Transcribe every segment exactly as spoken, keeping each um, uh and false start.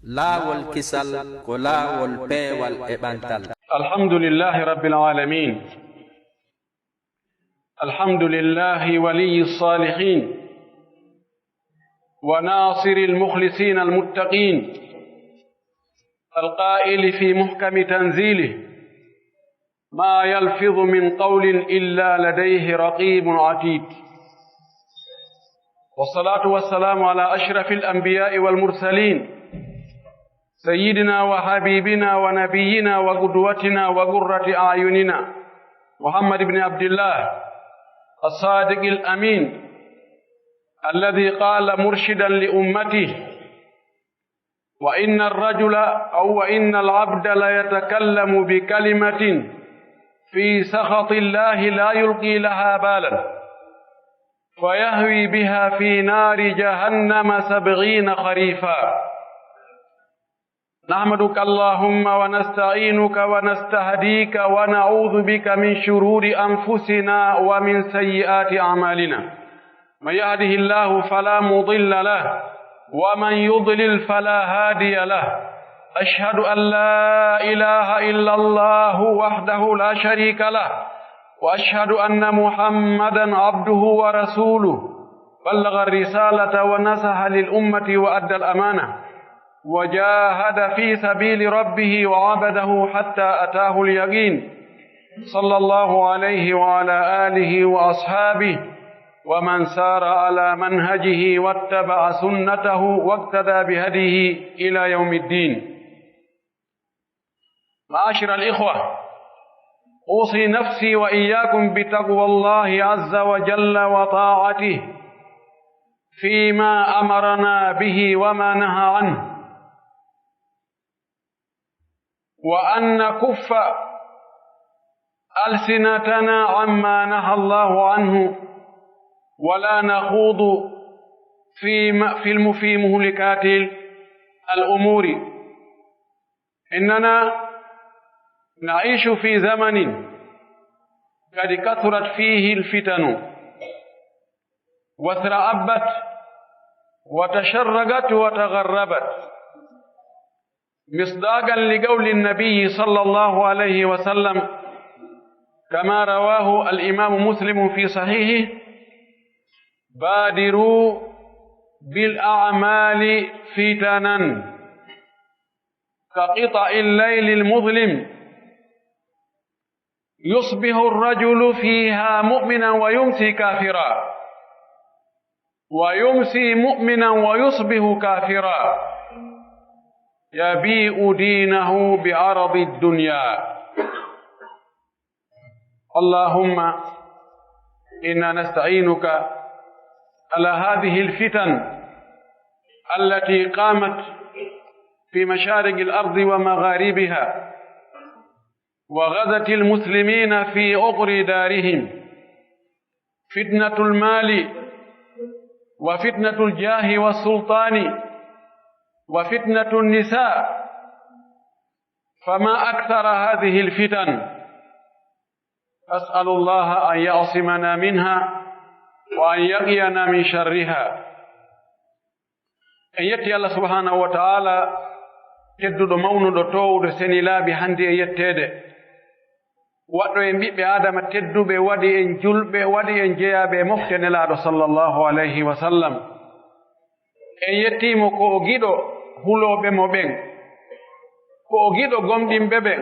Laawol kisal ko laawol peewal e ɓantal. الحمد لله رب العالمين. الحمد لله ولي الصالحين. وناصر المخلصين المتقين. القائل في محكم تنزيله: ما يلفظ من قول إلا لديه رقيب عتيد. والصلاة والسلام على أشرف الأنبياء والمرسلين، سيدنا وحبيبنا ونبينا وقدوتنا وقرة أعيننا، محمد بن عبد الله، الصادق الأمين، الذي قال مرشدا لأمته: وإن الرجل أو وإن العبد ليتكلم بكلمة في سخط الله لا يلقي لها بالا، فيهوي بها في نار جهنم سبعين خريفا. نحمدك اللهم ونستعينك ونستهديك ونعوذ بك من شرور أنفسنا ومن سيئات أعمالنا. من يهده الله فلا مضل له، ومن يضلل فلا هادي له. أشهد أن لا إله إلا الله وحده لا شريك له، وأشهد أن محمدا عبده ورسوله، بلغ الرسالة ونصح للأمة وأدى الأمانة، وجاهد في سبيل ربه وعبده حتى أتاه اليقين، صلى الله عليه وعلى آله وأصحابه ومن سار على منهجه واتبع سنته واقتدى بهديه إلى يوم الدين. معاشر الإخوة، أوصي نفسي وإياكم بتقوى الله عز وجل وطاعته فيما أمرنا به وما نهى عنه، وأن نكف ألسنتنا عما نهى الله عنه، ولا نخوض في م-، في الم-، في مهلكات الأمور. إننا نعيش في زمن قد كثرت فيه الفتن وترعبت وتشرقت وتغربت، مصداقا لقول النبي صلى الله عليه وسلم كما رواه الإمام مسلم في صحيحه: بادروا بالأعمال فتنا كقطع الليل المظلم، يصبح الرجل فيها مؤمنا ويمسي كافرا، ويمسي مؤمنا ويصبح كافرا، يبيع دينه بعرض الدنيا. اللهم إنا نستعينك على هذه الفتن التي قامت في مشارق الأرض ومغاربها، وغزت المسلمين في عقر دارهم، فتنة المال، وفتنة الجاه والسلطان، وفتنة النساء، فما أكثر هذه الفتن. أسأل الله أن يعصمنا منها وأن يقينا من شرها. En yetti Allah subhanahu wa ta'ala, tedduɗo, mawnuɗo, toowuɗo, seni laabi hande e yetteede, waɗɗo en ɓiɓɓe Aadama tedduɓe, waɗi en julɓe, waɗi en jeyaaɓe e mofte Nelaaɗo sallallahu alayhi wa sallam. En yettii mo ko o giɗo hulooɓe mo ɓen, ko o giɗo gomɗinɓe ɓen,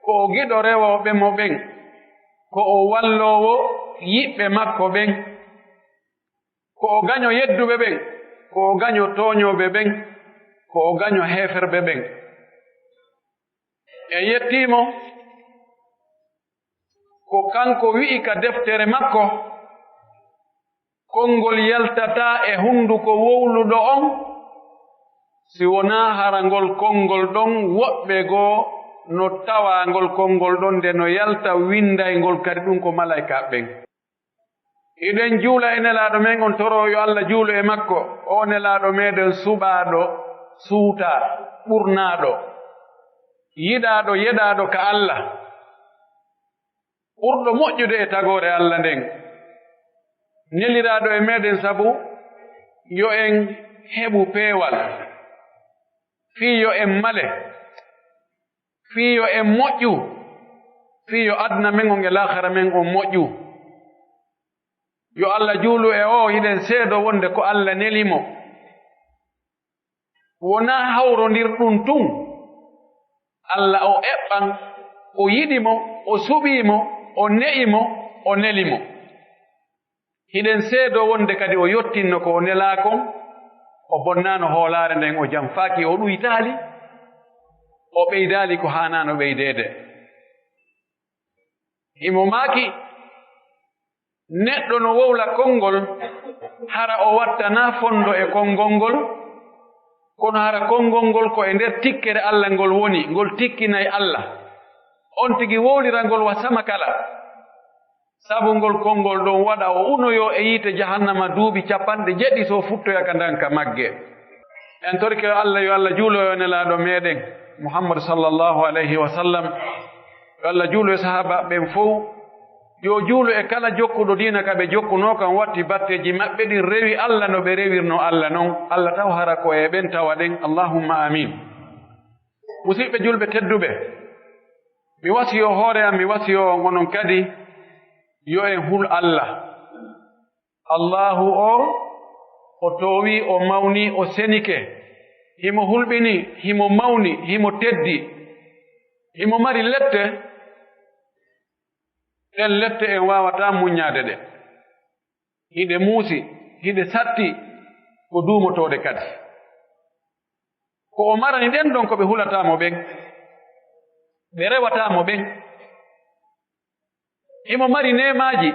ko o giɗo rewooɓe mo ɓen, ko o walloowo yiɓɓe makko ɓen, ko o gaño yedduɓe ɓen, ko o gaño tooñooɓe ɓen, ko o gaño heeferɓe ɓen. En yettii mo ko kanko wi'i ka deftere makko: "Konngol yaltataa e hunnduko wowluɗo on, si wonaa hara ngol konngol ɗon woɓɓe goo no tawaa ngol konngol ɗon, nde no yalta, winnday ngol kadi ɗum ko malaa'ikaaɓe ɓen." Hiɗen juula e Nelaaɗo men on, toroo yo Allah juulu e makko, o Nelaaɗo meɗen suɓaaɗo, suutaa, ɓurnaaɗo, yiɗaaɗo, yeɗaaɗo ka Allah, ɓurɗo moƴƴude e tagoore Allah nden, neliraaɗo e meɗen sabu yo en heɓu peewal. fii yo en male, fii yo en moƴƴu, fii yo aduna men on e laakhara men on moƴƴu. Yo Alla juulu e oo, hiɗen seedoo wonde ko Alla neli mo. Wonaa hawrondirɗun tun. Alla o eɓɓan, o yiɗi mo, o suɓii mo, o ne'i mo, o neli mo. Hiɗen seedoo wonde kadi o yottinno ko o nelaa kon, o bonnaano hoolaare nden, o janfaaki, o ɗuytaali, o ɓeydaali ko haanaano ɓeydeede. Himo maaki, neɗɗo no wowla konngol, hara o wattanaa fondo e konngol ngol, kono hara konngol ngol ko e nder tikkere Alla ngol woni, ngol tikkinay Alla. On tigi wowlira ngol wa sama kala. Sabu ngol konngol ɗon waɗa o unoyoo e yiite jahannama duuɓi capanɗe jeɗɗi, so o futtoya ka ndan ka magge. En torike Alla, yo Alla juulo e nelaaɗo meɗen Muhammad sallallahu alayhi wa sallam. Yo Alla juulo e sahaabaaɓe ɓen fow. Yo juulo e kala jokkuɗo diina ka ɓe jokkunoo kan, watti batteeji maɓɓe ɗin, rewi Alla no ɓe rewirnoo Alla non. Alla taw hara ko e ɓen tawaɗen. Allahumma amin. Musiɓɓe julɓe tedduɓe, mi wasiyoo hoore am, mi wasiyoo on onon kadi, yo en hul Alla. Allaahu o, o toowii, o mawnii, o senike. Himo hulɓinii, himo mawni, himo teddi. Himo mari lette, ɗen lette en waawataa muññaade ɗe. Hiɗe muusi, hiɗe satti, ko duumotooɗe kadi. Ko o marani ɗen ɗon ko ɓe hulataa mo ɓen, ɓe rewataa mo ɓen. Himo mari neemaaji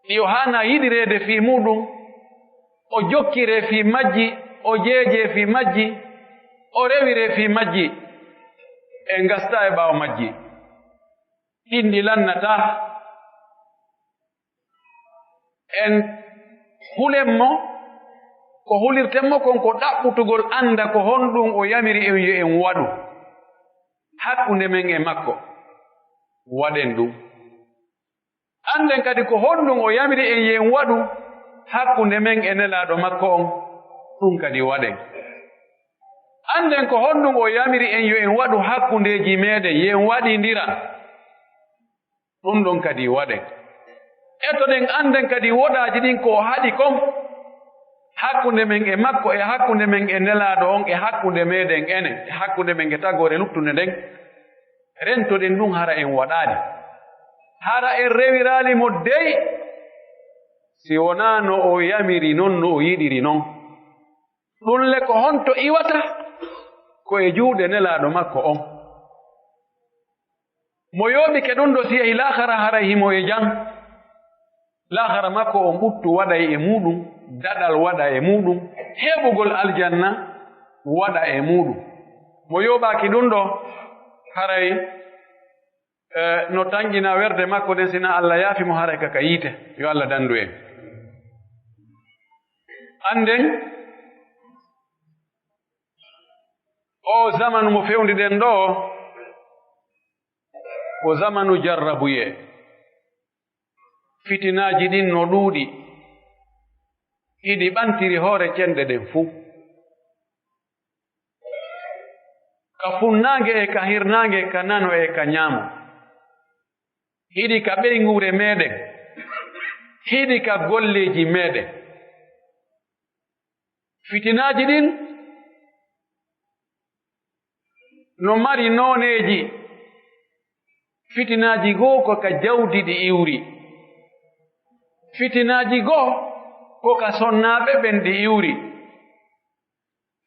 ɗi o haanaa yiɗireede fii muuɗum, o jokkiree fii majji, o jeejee fii majji, o rewiree fii majji, en ngastaa e ɓaawo majji. Ɗin ɗi lannataa. En hulen mo, ko hulirten mo kon ko ɗaɓɓutugol annda ko honɗum o yamiri en yo en waɗu hakkunde men e makko. Waɗen ɗum. Annden kadi ko honɗum o yamiri en yo en waɗu hakkunde men e Nelaaɗo makko on, ɗum kadi waɗen. Annden ko honɗum o yamiri en yo en waɗu hakkundeeji meɗen, yo en waɗindira. Ɗum ɗon kadi waɗen. Etoɗen, annden kadi woɗaaji ɗin ko o haɗi kon hakkunde men e makko, e hakkunde men e Nelaaɗo on, e hakkunde meɗen enen, e hakkunde men e tagoore luttunde nden. Rentoɗen ɗum hara en waɗaali. Hara en rewiraali mo dey, si wonaa no o yamiri non, no o yiɗiri non. Ɗum le ko honto iwata? Ko e juuɗe Nelaaɗo makko on. Mo yooɓike ɗum ɗo si yehi laakara haray himo e jam. Laakara makko on ɓuttu waɗay e muuɗum, daɗal waɗa e muuɗum, heɓugol aljanna waɗa e muuɗum. Mo yooɓaaki ɗum ɗo haray Eh, no tanƴina werde makko nden, sina Alla yaafi mo, haray ka ka yiite. Yo Alla dandu en. Annden, oo zamanu mo fewndiden ɗoo, ko zamanu jarrabuyee. Fitinaaji ɗin no ɗuuɗi. Hiɗi ɓantiri hoore cenɗe ɗen fuu. Ka funnaange e ka hirnaange, ka nano e ka ñaamo. Hiɗi ka ɓeynguure meɗen. Hiɗi ka golleeji meɗen. Fitinaaji ɗin no mari nooneeji. Fitinaaji goo ko ka jawdi ɗi iwri. Fitinaaji goo ko ka sonnaaɓe ɓen ɗi iwri.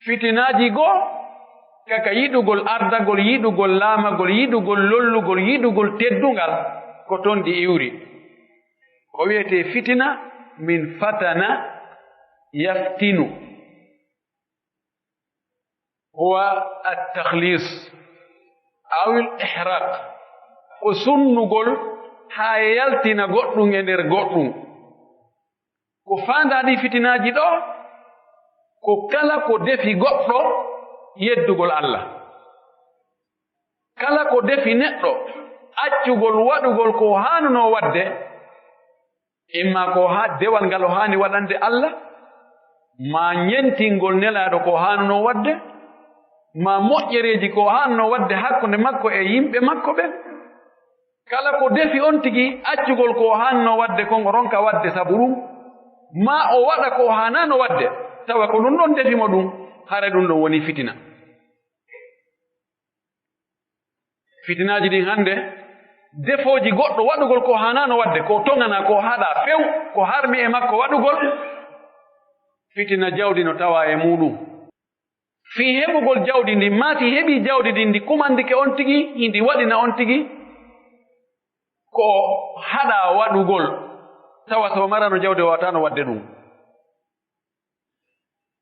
Fitinaaji goo, ka ka yiɗugol ardagol, yiɗugol laamagol, yiɗugol lollugol, yiɗugol teddungal, ko ton ɗi iwri. Ko wi'etee fitina, min fatana yaftinu. Huwa at-takhlis, awil ihraq, ko sunnugol haa yaltina goɗɗum e nder goɗɗum. Ko faandaa ɗii fitinaaji ɗoo, ko kala ko defi goɗɗo yeddugol Alla. Kala ko defi neɗɗo accugol waɗugol ko o haanunoo waɗde, imma ko haa dewal ngal o haani waɗande Alla, maa ñentingol Nelaaɗo ko o haanunoo waɗde, maa moƴƴereeji ko o haannoo waɗde hakkunde makko e yimɓe makko ɓen. Kala ko defi on tigi accugol ko o haannoo waɗde kon, o ronka waɗde sabu ɗum, maa o waɗa ko o haanaano waɗde, tawa ko ɗum ɗon defi mo ɗum, haray ɗum ɗon woni fitina. Fitinaaji ɗin hannde, defooji goɗɗo waɗugol ko haanaano waɗde, ko toŋanaa, ko haɗaa few, ko harmi e makko waɗugol, fitina jawdi no tawaa e muuɗum. Fii heɓugol jawdi ndin, maa si heɓii jawdi ndin, ndi kumandike on tigi, hindi waɗina on tigi ko haɗaa waɗugol, tawa so o maraano jawdi, o waawataano waɗde ɗum.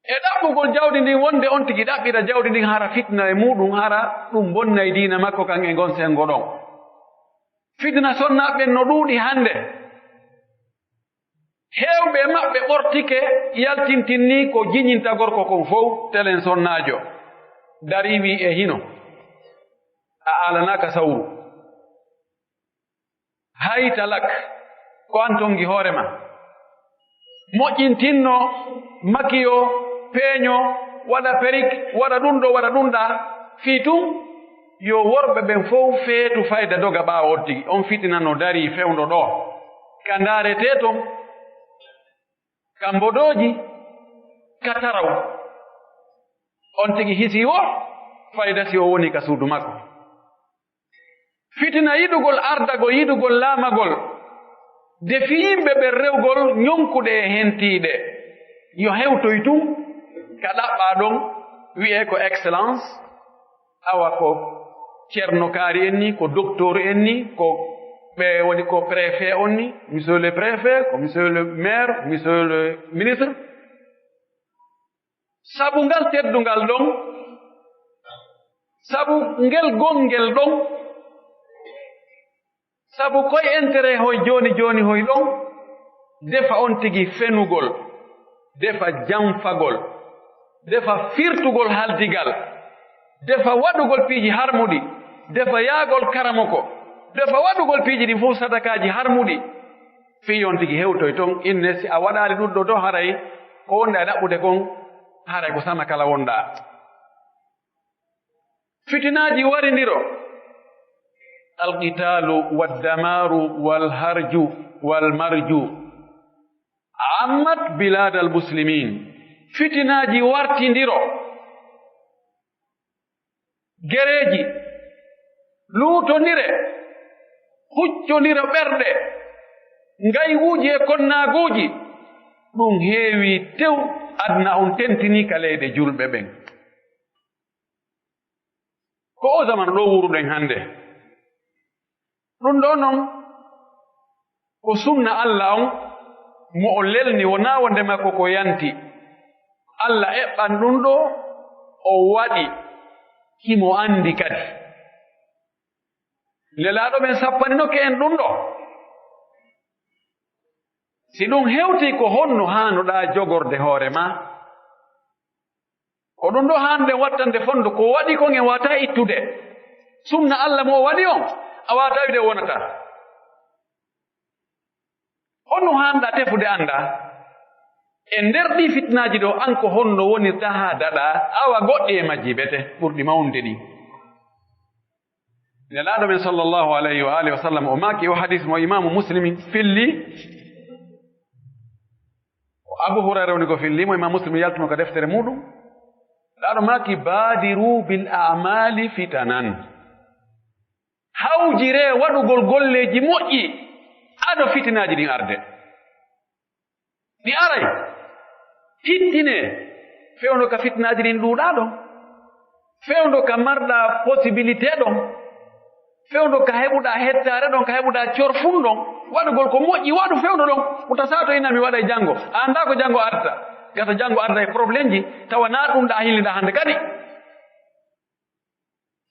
E ɗaɓɓugol jawdi ndin, wonde on tigi ɗaɓɓira jawdi ndin, hara fitna e muuɗum, hara ɗum bonnay diina makko kan e ngon senngo ɗon. Fitna sonnaaɓe ɓen no ɗuuɗi hannde. Heewɓe maɓɓe ɓortike, yaltintinni ko jiñinta gorko kon fow, telen sonnaajo, darii wi'i e hino, a aalanaaka sawru. Hay talak, ko an tongi hoore ma. Moƴƴintinno, makiyo, peeño, waɗa perik, waɗa ɗum ɗo, waɗa ɗum ɗaa, fii tun yo worɓe ɓen fow feetu fayda doga ɓaawo on tigi. On fitina no darii fewndo ɗoo, ka ndaaretee ton, ka mbodooji, ka taraw. On tigi hisii wo fayda si o woni ka suudu makko. Fitina yiɗugol ardagol, yiɗugol laamagol, de fii yimɓe ɓen rewgol ñonkuɗe e hentiiɗe. Yo hewtoy tun ka ɗaɓɓaa ɗon, wi'ee ko excellence, awa ko Ceerno Kaari en ni, ko docteur en ni, ko ɓe woni ko préfet on ni, monsieur le préfet, ko monsieur le maire, monsieur le ministre. Sabu ngal teddungal ɗon, sabu ngel gongel ɗon, sabu koy intérêt hoy jooni jooni hoy ɗon, defa on tigi fenugol, defa janfagol, defa firtugol haldigal, defa waɗugol piiji harmuɗi, defa yaagol karamoko, defa waɗugol piiji ɗin fow sadakaaji harmuɗi. Fii on tigi hewtoy ton, inne si a waɗaali ɗum ɗo to, haray ko wonɗaa e ɗaɓɓude kon, haray ko sama kala wonɗaa. Fitinaaji warindiro, alqitaalu waddamaaru walharju walmarju ammat bilaadal muslimiin. Fitinaaji wartindiro, gereeji, luutondire, huccondire ɓerɗe, ngaywuuji e konnaaguuji, ɗum heewi tew, aduna on tentinii ka leyɗe julɓe ɓen. Ko oo zamanu ɗoo wuuruɗen hannde. Ɗum ɗoo non, ko sunna Alla on, mo o lelni, wonaa wonde makko ko yanti. Alla eɓɓan ɗum ɗoo, o waɗi, himo anndi kadi. Nelaaɗo men sappaninoke en ɗum ɗoo. Si ɗum hewtii, ko honno haanoɗaa jogorde hoore maa? Ko ɗum ɗoo haanɗen wattande fondo, ko waɗi kon en waawataa ittude. Sunna Alla mo o waɗi on, a waawataa wi'ude o wonataa. Honno haanɗaa tefude anndaa? E nder ɗii fitinaaji ɗoo, an ko honno wonirtaa haa daɗaa, awa goɗɗi e majji bete ɓurɗi mawnude ɗin? Nelaaɗo men sallallahu alayhi wa alihi wa sallam, o maaki, o hadis mo Imaamu Muslim filli, ko Abu Hurayra woni ko filli mo, Imaamu Muslim yalti mo ka deftere muuɗum. Nelaaɗo maaki, "Baadiru bil a'maali fitanan." Hawjiree waɗugol golleeji moƴƴi ado fitinaaji ɗin arde. Ɗi aray, hittinee, fewndo ka fitinaaji ɗin ɗuuɗaa ɗon, fewndo ka marɗaa possibilité ɗon, fewndo ka heɓuɗaa hettaare ɗon, ka heɓuɗaa corfun ɗon, waɗugol ko moƴƴi, waɗu fewndo ɗon. Wota sato ina mi waɗay janngo, a anndaa ko janngo arta, gata janngo arta e problemji, tawa naa ɗum ɗaa hilniɗaa hannde kadi.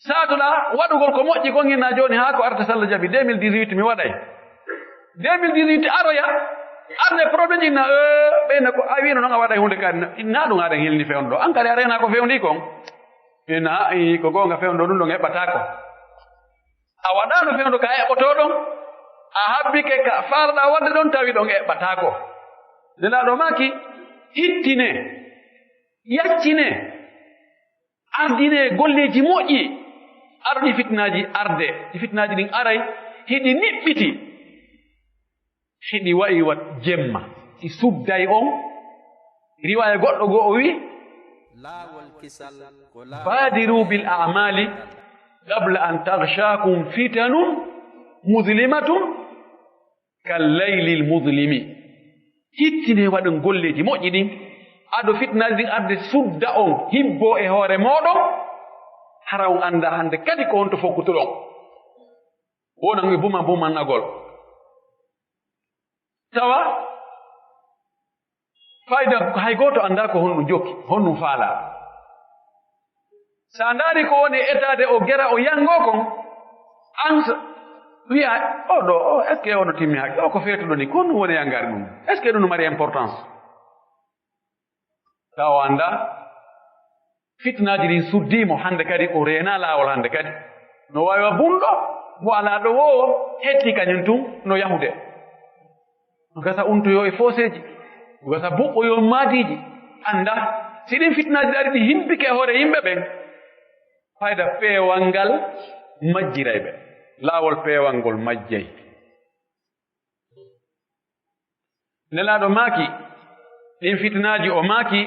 Saatuɗaa waɗugol ko moƴƴi kon, hinaa jooni haa ko arta, si Alla jaɓi, deux mille dix-huit mi waɗay. Deux mille dix-huit aroya, arde problème ji, hinaa, ee, ɓeyna ko a wiino non a waɗay huunde kadi, hinaa ɗum aɗen hilni fewndo ɗoo. An kadi a reenaa ko fewndii kon. Hinaa, ii, ko goonga fewndo ɗum ɗon eɓɓataako. A waɗaano fewndo ka eɓɓotoo ɗon, a habbike ka faalaɗaa waɗde ɗon, tawi ɗon eɓɓataako. Nelaaɗo maaki, hittinee, yaccinee. Ardinee golleeji moƴƴi. Ardi fitinaaji arde. Ɗi fitinaaji ɗin aray, hiɗi niɓɓiti. Hiɗi wa'i wa jemma. Ɗi sudday on. Riwaaya goɗɗo goo o wi'i, Laawol kisal ko laawol baadiru bil a'maali qabla an taghshaakum fitanun muzlimatun kal laylil muzlimi. Hittinee waɗon golleeji moƴƴi ɗin, ado fitinaaji ɗin arde sudda on, hibboo e hoore mooɗon, hara on anndaa hannde kadi ko honto fokkutoɗon. Wonan e buma bumannagol. Tawa fayda hay gooto anndaa ko honɗun jokki, honɗun faalaa. Si a ndaari ko woni etaade o gera o yangoo kon, an s-, wi'a, "O ɗoo, o, est-ce que ono timmi haqqe? O ko feetuɗo ni, ko honɗun woni yangaade ɗun? Est-ce que ɗun no mari importance?" Tawa o anndaa, fitinaaji ɗin suddii mo, hannde kadi o reenaa laawol, hannde kadi no waawi wa bunɗo mo alaa ɗo woo, hetti kañun tun no yahude. No gasa untoyoo e fooseeji, no gasa buɓɓoyoo maadiiji. Annda, si ɗin fitinaaji ɗin ari, ɗi hibbike e hoore yimɓe ɓen, fayda peewal ngal majjiray ɓe. Laawol peewal ngol majjay. Nelaaɗo maaki, ɗin fitinaaji o maaki,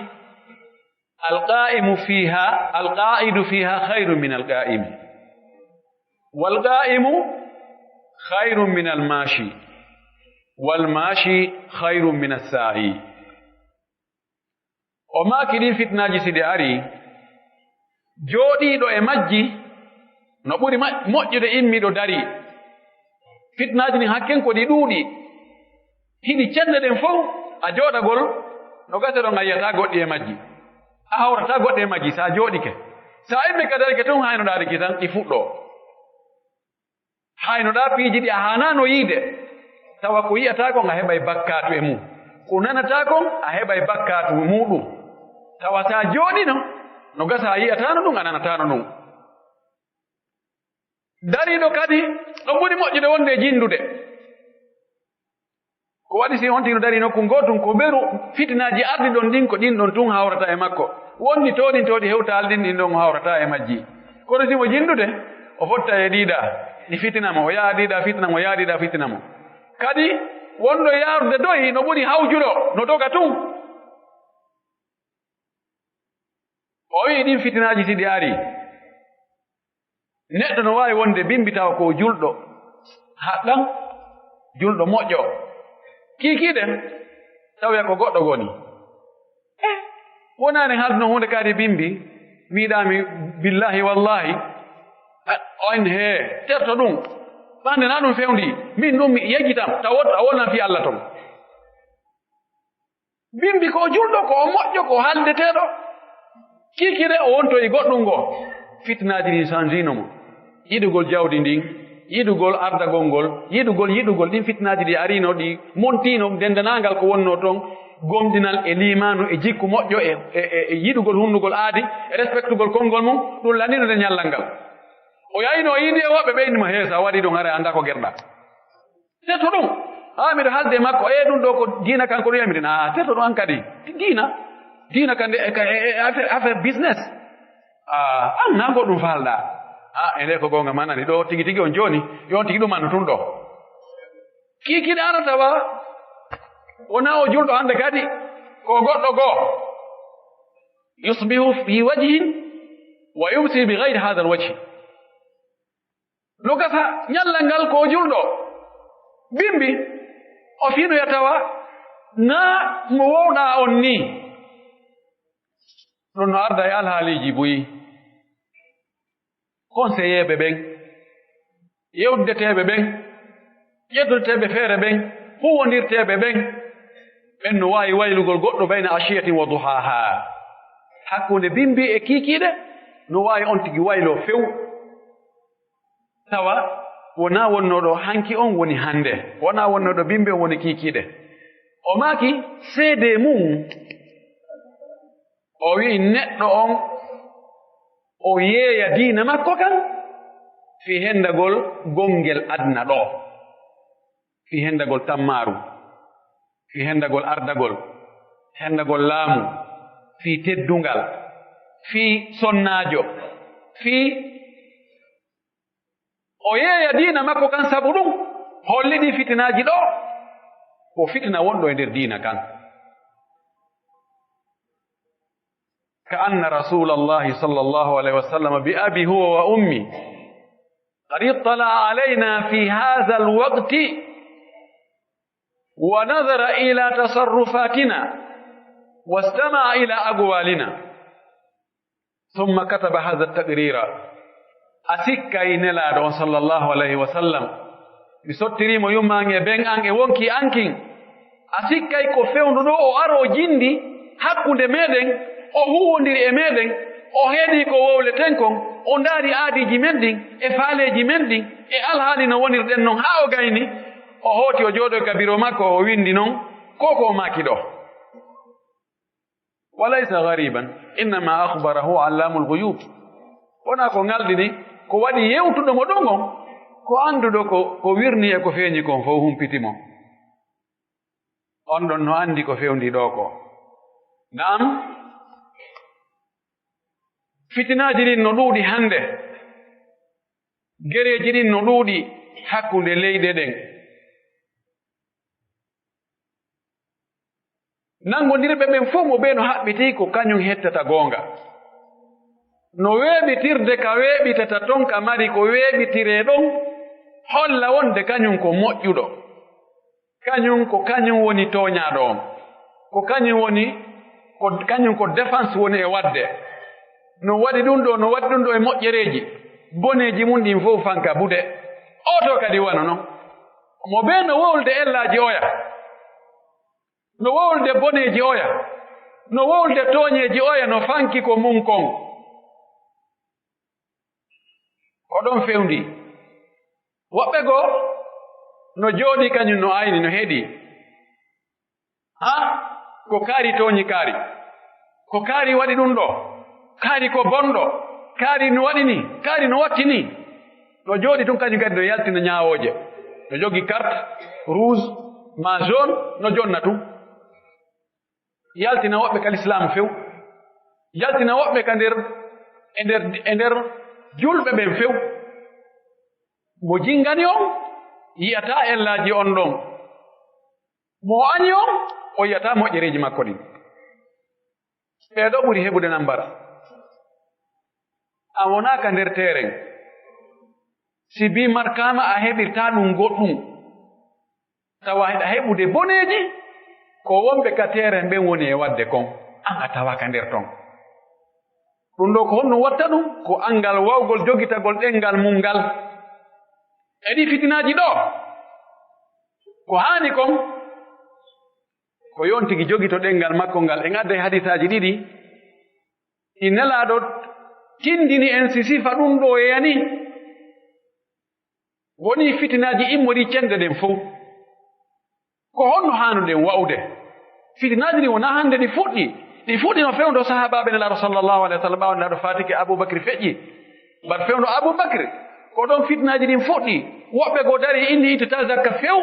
"Alqaa'imu fiiha, alqaa'idu fiiha khayrun min alqaa'imi." Wal qaa'imu khayrun minal maashi, wal maashi khayrun minas saa'i. O maaki ɗin fitinaaji si ɗi arii, jooɗiiɗo e majji no ɓuri ma-, moƴƴude immiiɗo darii. Fitinaaji ɗin hakken ko ɗi ɗuuɗi. Hiɗi cende ɗen fow, a jooɗagol, no gasa ɗon a yi'ataa goɗɗi e majji. A hawrataa goɗɗi e majji, si a jooɗike. Si a immike darike tun, haynoɗaa ɗi kitan, ɗi fuɗɗoo. Haynoɗaa piiji ɗi a haanaano yi'ude, tawa ko yi'ataa kon a heɓay bakkaatu e mun. Ko nanataa kon a heɓay bakkaatu e muuɗun. Tawa si a jooɗiino, no gasa a yi'ataano ɗun, a nanataano ɗun. Dariiɗo kadi, no ɓuri moƴƴude wonde e jinndude. Ko waɗi si on tigi no darii nokku gootun, ko ɓeru fitinaaji arɗi ɗon ɗin, ko ɗin ɗon tun hawrata e makko. Wonɗi tooɗintooɗi hewtaali ɗin, ɗin ɗon o hawrata e majji. Kono si mo jinndude, o fotta e ɗiiɗa, ɗi fitina mo, o yaha ɗiiɗa fitina mo, o yaha ɗiiɗa fitina mo. Kadi, wonɗo yaarude doyi no ɓuri hawjuɗo, no doga tun. O wi'i ɗin fitinaaji si ɗi arii, neɗɗo no waawi wonde bimbi tawa ko julɗo haqqan, julɗo moƴƴo. Kiikiiɗe, tawa ko goɗɗo goni. Eh, wonaani haalduno huunde kadi bimbi, wiɗaami billaahi wallaahi, a, on hee, terto ɗum. Ɓande na ɗum fewndi, min ɗum mi yejjitam, tawa a wonan fii Alla ton. Bimbi ko o julɗo, ko o moƴƴo, ko o haaldeteeɗo. Kiikiiɗe o wontoyi goɗɗum ngo. Fitinaaji ɗin sanjiino mo. Yiɗugol jawdi ndin, yiɗugol ardagol ngol, yiɗugol, yiɗugol ɗin fitinaaji ɗi ariino, ɗi montiino denndanaangal ko wonnoo ton, gomɗinal e liimaanu e jikku moƴƴo e, e, e, e yiɗugol hunnugol aadi, e respektugol konngol mum, ɗum lanndino nde ñallal ngal. O yahino o yiidi e woɓɓe ɓe inni mo, "Hee, so a waɗii ɗum, haray a anndaa ko gerɗaa." Teto ɗum. Haa miɗo haalde e makko, "Ee, ɗum ɗoo ko diina kan ko ɗum yamiɗen." "Aa, teto ɗum an kadi. Diina. Diina kan de, e, e, e, affaire, affaire business. Aa, an naa goɗɗum faalɗaa." "Aa, e nde ko goonga manani ɗoo tigi tigi on jooni, yo on tigi ɗum anno tun ɗoo." Kiikiiɗe arata wa, wonaa o julɗo hannde kadi, ko goɗɗo goo. "Yusbihu fi wajhin wa yumsi bi ghayri hadha al wajhi." No gasa ñallal ngal ko o julɗo. Bimbi, o finoya tawa naa mo wowɗaa on nii. Ɗum no arda e alhaaliiji buy. Konseyeeɓe ɓen, yewdideteeɓe ɓen, ƴettodeteeɓe feere ɓen, huuwondirteeɓe ɓen, ɓen no waawi waylugol goɗɗo bayna ashiyatin wa duhaaha. Hakkunde bimbi e kiikiiɗe, no waawi on tigi wayloo few. Tawa wonaa wonnooɗo hanki on woni hannde, wonaa wonnooɗo bimbi on woni kiikiiɗe. O maaki seedee mum, o wi'i neɗɗo on, o yeeya diina makko kan fii hendagol gongel aduna ɗoo, fii hendagol tammaaru, fii hendagol ardagol, hendagol laamu, fii teddungal, fii sonnaajo, fii o yeeya diina makko kan sabu ɗun, holli ɗii fitinaaji ɗoo, ko fitina wonɗo e nder diina kan. كأن رسول الله صلى الله عليه وسلم بأبي هو وأمي قد اطلع علينا في هذا الوقت ونظر إلى تصرفاتنا واستمع إلى أقوالنا. ثم كتب هذا التقرير. A sikkay Nelaaɗo on, sallallahu alayhi wa sallam, mi sottirii mo yumma an e ben an e wonkii an kin. A sikkay ko fewndu ɗoo o aroo jindi hakkunde meɗen, o huuwondiri e meɗen, o heɗii ko wowleten kon, o ndaari aadiiji men ɗin, e faaleeji men ɗin, e alhaali no wonirɗen non haa o gayni, o hooti o jooɗoy ka biro makko, o windi non ko ko o maaki ɗoo. وليس غريبا، إنما أخبره علام الغيوب. Wonaa ko ŋalɗini, ko waɗi yewtuɗo mo ɗon on, ko annduɗo ko, ko wirnii e ko feeñi kon fow humpiti mo. On ɗon no anndi ko fewndii ɗoo ko. Naam, fitinaaji ɗin no ɗuuɗi hannde, gereeji ɗin no ɗuuɗi hakkunde leyɗe ɗen. Nanngondirɓe ɓen fow mo bee no haɓɓitii ko kañun hettata goonga. No weeɓitirde ka weeɓitata ton ka mari ko weeɓitiree ɗon, holla wonde kañun ko moƴƴuɗo. Kañun ko kañun woni tooñaaɗo on. Ko kañun woni, ko kañun ko défense woni e waɗde. No waɗi ɗun ɗoo, no waɗi ɗun ɗoo e moƴƴereeji. Boneeji mun ɗin fow fanka buɗe. Oo too kadi wano non. Mo bee no wowlde ellaaji oya. No wowlde boneeji oya. No wowlde tooñeeji oya no fanki ko mun kon. Ko ɗon fewndii. Woɓɓe goo no jooɗii kañun no ayni, no heɗii. Ha? Ko kaari tooñi kaari. Ko kaari waɗi ɗun ɗoo. Kaari ko bonɗo. Kaari no waɗi nii. Kaari no watti nii. No jooɗii tun kañun kadi no yaltina ñaawooje. No jogii carte rouge maa jaune, no jonna tun. Yaltina woɓɓe ka lislaamu few. Yaltina woɓɓe ka nder, e nder, e nder julɓe ɓen few. Mo jingani on, yi'ataa ellaaji on ɗon. Mo ani on, o yi'ataa moƴƴereeji makko ɗin. Ɓee ɗoo ɓuri heɓude nambar. A wonaa ka nder teeren. Si bii markaama a heɓirtaa ɗun goɗɗun. Tawa hiɗa heɓude boneeji, ko wonɓe ka teeren ɓen woni e waɗde kon, an a tawaa ka nder ton. Ɗun ɗoo ko honɗun watta ɗun? Ko anngal wawgol jogitagol ɗenngal mun ngal. E ɗii fitinaaji ɗoo, ko haani kon, ko yo on tigi jogito ɗenngal makko ngal. En adday hadiisaaji ɗiɗi, ɗi Nelaaɗo tindini en si sifa ɗun ɗoo e yani. Wonii fitinaaji immorii cenɗe ɗen fow. Ko honno haanuɗen wa'ude? Fitinaaji ɗin wonaa hannde ɗi fuɗɗii. Ɗi fuɗɗii no fewndo sahaabaaɓe Nelaaɗo sallallahu alayhi wa sallam, ɓaawo Nelaaɗo faatike, Abuu Bakri feƴƴi. Bat fewndo Abuu Bakri, ko ɗon fitinaaji ɗin fuɗɗii. Woɓɓe goo darii, inni ittataa zakka few.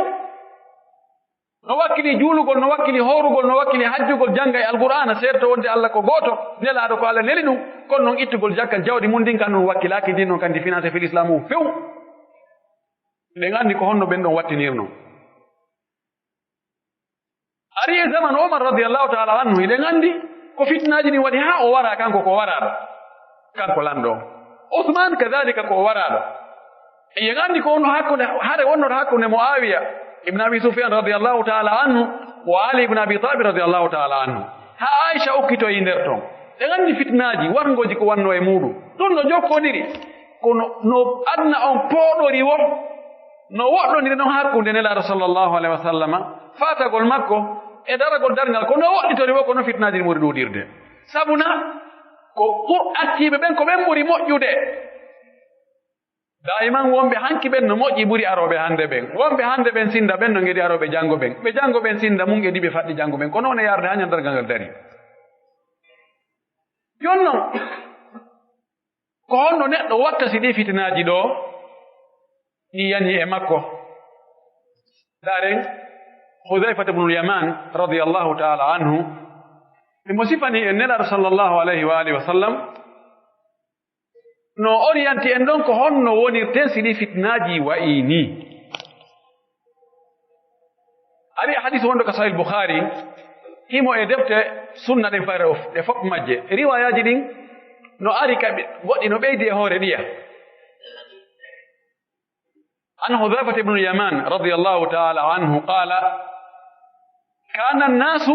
No wakkili juulugol, no wakkili hoorugol, no wakkili hajjugol, jannga e Alqur'aana, seedto wonde Alla ko gooto, Nelaaɗo ko Alla neli ɗun, kono non ittugol jakka jawdi mun ndin kan ɗun wakkilaaki, ndin non kan ndi financé fil Islaamu few. Hiɗen anndi ko honno ɓen ɗon wattinirnoo. Ari e zamanu Umar radiyallahu ta'ala anhu, hiɗen anndi ko fitinaaji ɗin waɗi haa o waraa kanko ko waraaɗo. Kanko lanɗo on. Usmaan kadaalika ko o waraaɗo. Hiɗen anndi ko wonno hakkunde, hare wonnoto hakkunde Mu'aawiya ibn Abi Sufyaan radiyallahu ta'ala anhu wa Ali ibn Abi Taalib radiyallahu ta'ala anhu. Haa Aisha okkitoyi nder ton. Hiɗen anndi fitinaaji warngooji ko wannoo e muuɗum. Ɗum no jokkondiri. Kono no aduna on pooɗori woo, no woɗɗondiri non hakkunde Nelaaɗo sallallahu alayhi wa sallama, faatagol makko e daragol darngal, ko no woɗɗitori woo, ko no fitinaaji ɗin ɓuri ɗuuɗirde. Sabu na ko ɓur-, artiiɓe ɓen, ko ɓen ɓuri moƴƴude. Daayiman wonɓe hanki ɓen no moƴƴi ɓuri arooɓe hannde ɓen. Wonɓe hannde ɓen sinda ɓen no ngedi arooɓe janngo ɓen. Ɓe janngo ɓen sinda mun ngedi ɓe faɗɗi janngo ɓen. Ko non e yarde haa ñande darngal ngal dari. Jooni non, ko honno neɗɗo watta si ɗii fitinaaji ɗoo ɗi yani e makko? Ndaaren, Hudayfata ibnul Yaman, radiyallahu ta'ala anhu, Himo sifani en Nelaaɗo sallallahu alayhi wa alihi wa sallam, no oriyanti en ɗon ko honno wonirten si ɗii fitnaaji wa'ii nii. Ari hadiis wonɗo ka Sahih Bukhari, himo e defte sunna ɗen fayre of, ɗe fof majje. Riwaayaaji ɗin no ari ka ɓe-, goɗɗi no ɓeydi e hoore ɗiya. عن حذيفة بن اليمان رضي الله تعالى عنه قال: كان الناس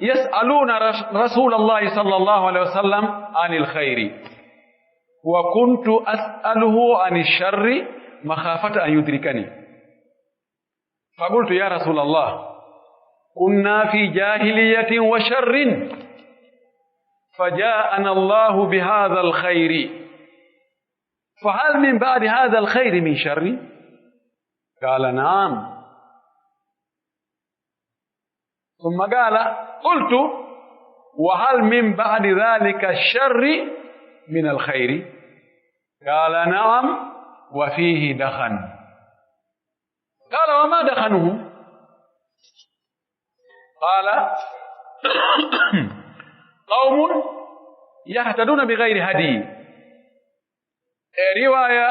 يسألون رس-، رسول الله صلى الله عليه وسلم عن الخير، وكنت أسأله عن الشر مخافة أن يدركني. فقلت: يا رسول الله، كنا في جاهلية وشر، فجاءنا الله بهذا الخير، فهل من بعد هذا الخير من شر؟ قال: نعم. ثم قال: قلت: وهل من بعد ذلك الشر من الخير؟ قال: نعم، وفيه دخن. قال: وما دخنه؟ قال: قوم يهتدون بغير هدي. E riwaaya,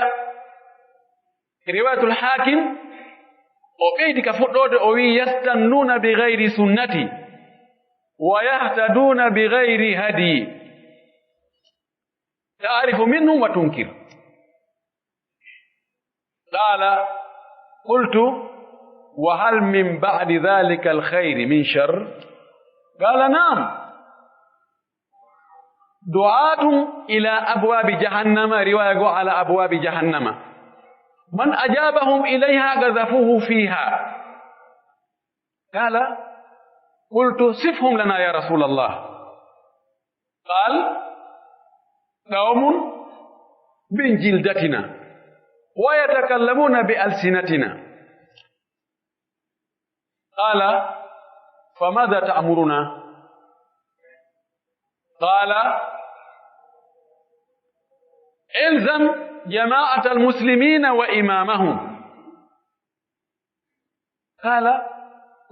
riwaayatul Haakim, o ɓeydi ka fuɗɗoode, o wi'i: يستنون بغير سنتي ويهتدون بغير هدي، تعرف منهم وتنكر. قال: قلت: وهل من بعد ذلك الخير من شر؟ قال: نعم. دعاة إلى أبواب جهنم، رواية على أبواب جهنم، من أجابهم إليها قذفوه فيها. قال: قلت: صفهم لنا يا رسول الله. قال: قوم من جلدتنا ويتكلمون بألسنتنا. قال: فماذا تأمرنا؟ قال: الزم جماعة المسلمين وإمامهم. قال: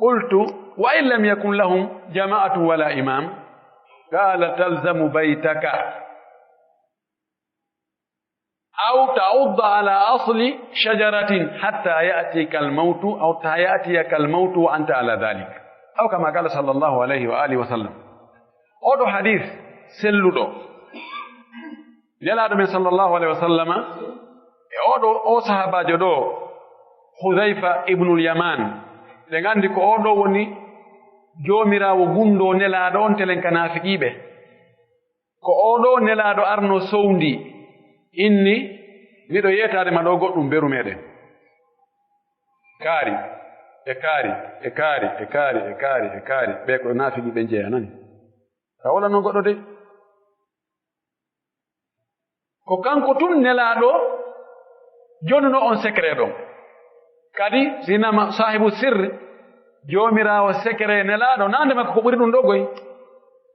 قلت: وإن لم يكن لهم جماعة ولا إمام؟ قال: تلزم بيتك، أو تعض على أصل شجرة حتى يأتيك الموت، أو حتى يأتيك الموت وأنت على ذلك. أو كما قال صلى الله عليه وآله وسلم. Oɗo hadiis selluɗo. Nelaaɗo men sallallahu alaihi wa sallama, e oɗo, o sahaabaajo ɗo, Hudhayfa ibnul Yaman, ɗen anndi ko oɗo woni Joomiraawo gunndoo Nelaaɗo on, telen ka naafiqiiɓe. Ko oɗo Nelaaɗo arno sowndi, inni: "Miɗo yeetaade ma ɗo goɗɗum beru meɗen." Kaari, e kaari, e kaari, e kaari, e kaari, e kaari. Ɓe ko naafiqiiɓe jeyaa nani. Ka wala non goɗɗo de. Ko kanko tun Nelaaɗo jonuno on secret ɗon. Kadi, si inama saahibu sirri, joomiraawo secret Nelaaɗo, naande makko ko ɓuri ɗum ɗo goy.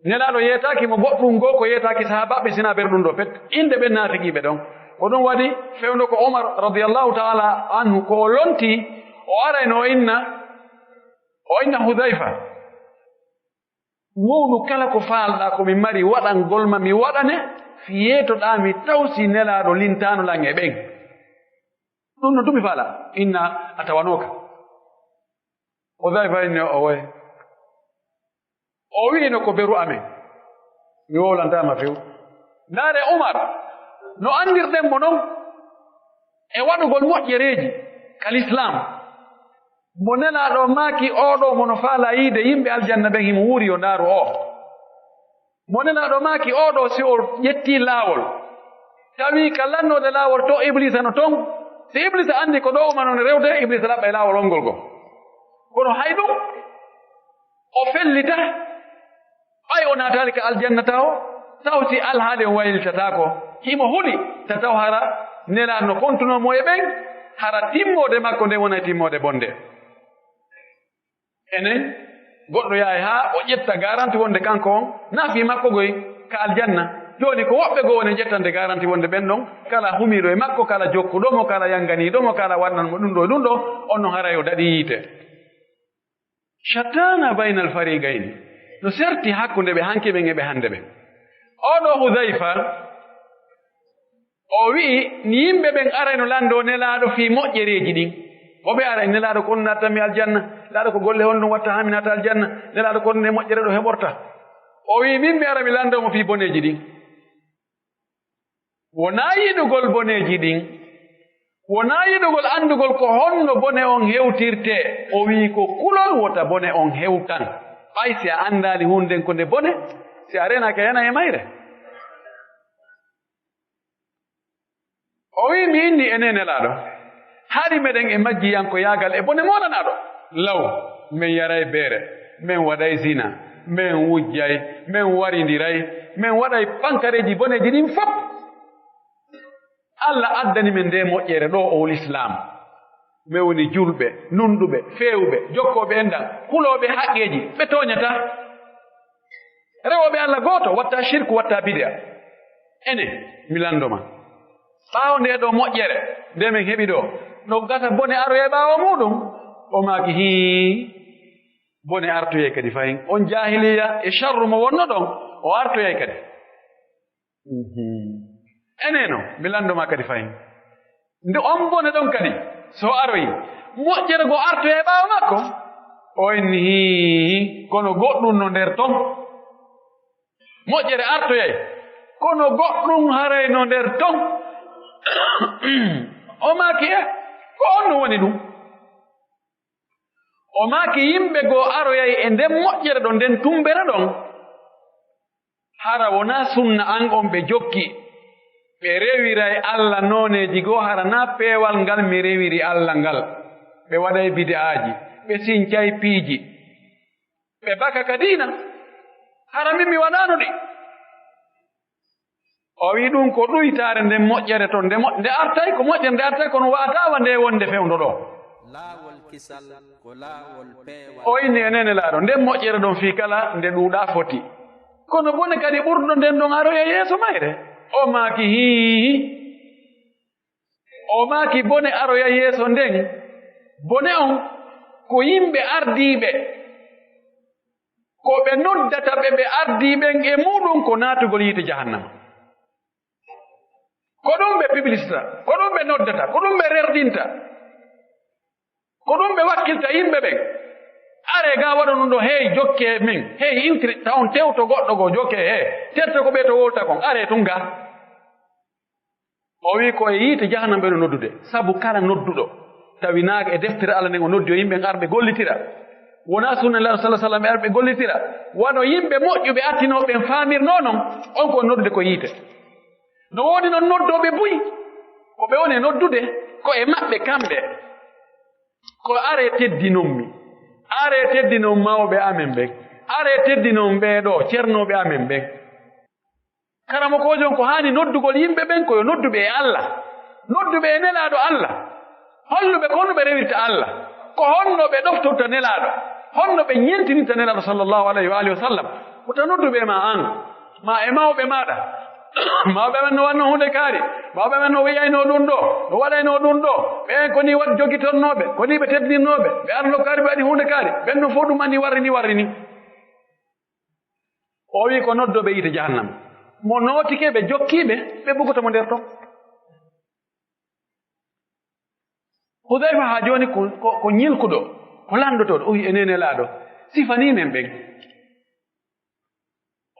Nelaaɗo yeetaaki mo goɗɗum goo ko yeetaaki sahaabaaɓe, sina ɓer ɗum ɗo pet. Innde ɓen naafiqiiɓe ɗon. Ko ɗum waɗi fewndo ko Umar radiyallahu ta'ala anhu, ko o lonti, o arayno o inna, o inna Hudayfa. Wowlu kala ko faalɗaa ko mi mari waɗangol ma, mi waɗane, fii yeetoɗaa mi taw si Nelaaɗo lintaano lan e ɓen. Ɗum no tumi faalaa, inna a tawanooka. Hudayfa inni o woye. O wi'ino ko beru amen. Mi wowlantaa ma few. Ndaare Umar, no anndirɗen mo non e waɗugol moƴƴereeji ka lislaam. Mo Nelaaɗo maaki, oo ɗoo mo no faalaa yiide yimɓe aljanna ɓen, himo wuuri yo ndaaru oo. Mo Nelaaɗo maaki, oo ɗoo si o ƴettii laawol, tawi ka lannoode laawol to Ibliisa no ton, si Ibliisa anndi ko ɗoo o umano no rewde, Ibliisa laɓɓay laawol on ngol goo. Kono hay ɗum, o fellita, ɓay o naataali ka aljanna taho, taw si alhaali on waylitataako. Himo huli, ta taw hara Nelaaɗo no kontunoo mo e ɓen, hara timmoode makko nden wonay timmoode bonde. Enen, goɗɗo yahay haa o ƴetta garanti wonde kanko on, naa fii makko goy ka aljanna. Jooni ko woɓɓe goo woni ƴettande garanti wonde ɓen ɗon, kala humiiɗo e makko, kala jokkuɗo mo, kala yanganiiɗo mo, kala waɗnan mo ɗum ɗo e ɗum ɗo, on non haray o daɗii yiite. Shattaana baynal fariqayni. No serti hakkunde ɓe hanki ɓen e ɓe hande ɓen. Oo ɗoo Hudayfa, o wi'i, ni yimɓe ɓen arayno lanndoo Nelaaɗo fii moƴƴereeji ɗin. Woɓɓe ara, Nelaaɗo, ko honɗun naatata mi aljanna? Nelaaɗo, ko golle honɗun watta haa mi naata aljanna? Nelaaɗo, ko honɗun e moƴƴere ɗo heɓorta? O wi'i, min mi ara mi lanndoo mo fii boneeji ɗin. Wonaa yiɗugol boneeji ɗin, wonaa yiɗugol anndugol ko honno bone on hewtirtee. O wi'i ko kulol wota bone on hewtan. Ɓay si a anndaali huunde nden ko nde bone, si a renaaki a yanay e mayre. O wi'i, mi inni enee Nelaaɗo, hari meɗen e majjiyankoyaagal e bone moolanaaɗo? Law, men yaray beere, men waɗay zina, men wujjay, men warindiray, men waɗay pankareeji boneeji ɗin fow. Alla addani men ndee moƴƴere ɗoo, oo Lislaam. Men woni julɓe, nunɗuɓe, feewuɓe, jokkooɓe enɗan, hulooɓe haqqeeji, ɓe tooñataa. Rewooɓe Alla gooto, wattaa shirku, wattaa bid'a. Enee, mi lanndoo ma. Ɓaawo ndee ɗoo moƴƴere, nde men heɓi ɗoo, no gasa bone aroyay ɓaawo muuɗum? O maaki, hii, bone artoyay kadi fahin. On jaahiliya e sharru mo wonnoɗon, o artoyay kadi. Mhm. Enee non, mi lanndoo ma kadi fahin. Nde on bone ɗon kadi, si o aroyi, moƴƴere goo artoyay ɓaawo makko? O inni, hii, kono goɗɗun no nder ton. Moƴƴere artoyay, kono goɗɗun haray no nder ton. O maaki, e, ko honɗun woni ɗun? O maaki, yimɓe goo aroyay e nden moƴƴere ɗon, nden tummbere ɗon. Hara wonaa sunna an on ɓe jokki, ɓe rewiray Alla nooneeji goo, hara naa peewal ngal mi rewiri Alla ngal. Ɓe waɗay bid'aaji, ɓe sincay piiji, ɓe baka ka diina, hara min mi waɗaano ɗi. O wi'i ɗun ko ɗuytaare nden moƴƴere ton, nde mo-, nde artay, ko moƴƴere nde artay, kono wa'ataa wa nde wonde fewndo ɗoo. Laawol kisal ko laawol peewal. O inni, enee Nelaaɗo, nden moƴƴere ɗon fii kala nde ɗuuɗaa foti. Kono bone kadi ɓurɗo nden ɗon aroya yeeso mayre. O maaki, hii. O maaki, bone aroya yeeso nden, bone on ko yimɓe ardiiɓe, ko ɓe noddata ɓe ɓe ardii ɓen e muuɗum ko naatugol yiite jahannama. Ko ɗum ɓe publicita, ko ɗum ɓe noddata, ko ɗum ɓe rerdinta, ko ɗum ɓe wakkilta yimɓe ɓen. Aree ga waɗa ɗum ɗo, hey, jokkee min, hey, iwtire, taw on tewto goɗɗo goo, jokkee, hey, terte ko ɓe to wowlata kon, aree tun ga. O wi'i ko e yiite jahannama ɓe no noddude, sabu kala nodduɗo, tawi naa e deftere Alla nden o noddi yo yimɓe ɓen ar ɓe gollitira. Wonaa sunna Nelaaɗo sallallaahu alayhi wa sallam ɓe ar ɓe gollitira. Wano yimɓe moƴƴuɓe attinooɓe ɓen faamirnoo non, on ko noddude ko yiite. No woodi non noddooɓe buy, ko ɓe woni e noddude, ko e maɓɓe kamɓe. Ko aree teddinon mi, aree teddinon mawɓe amen ɓen, aree teddinon ɓee ɗoo cernooɓe amen ɓen. Karamokoojo on, ko haani noddugol yimɓe ɓen ko yo noddu ɓe e Alla, noddu ɓe e Nelaaɗo Alla, hollu ɓe ko honno ɓe rewirta Alla, ko honno ɓe ɗoftorta Nelaaɗo, honno ɓe ɲentinirta Nelaaɗo sallallaahu alayhi wa aalihi wa sallam. Wota noddu ɓe e maa an, maa e mawɓe maaɗa. Mawɓe amen no waɗnoo huunde kaari, mawɓe amen no wi'aynoo ɗun ɗoo, no waɗaynoo ɗun ɗoo, ɓen ko nii waɗ-, jogitornoo ɓe, ko nii ɓe teddinirnoo ɓe, ɓe arnoo kaari, ɓe waɗi huunde kaari, ɓen ɗun fow ɗun maa nii warri nii, warri nii. O wi'i ko noddooɓe yiite jahannama. Mo nootike ɓe, jokkii ɓe, ɓe bugoto mo nder ton. Hudayfa haa jooni ko, ko, ko ɲilkuɗo, ko lanndotooɗo. O wi'i, enee Nelaaɗo, sifanii men ɓen.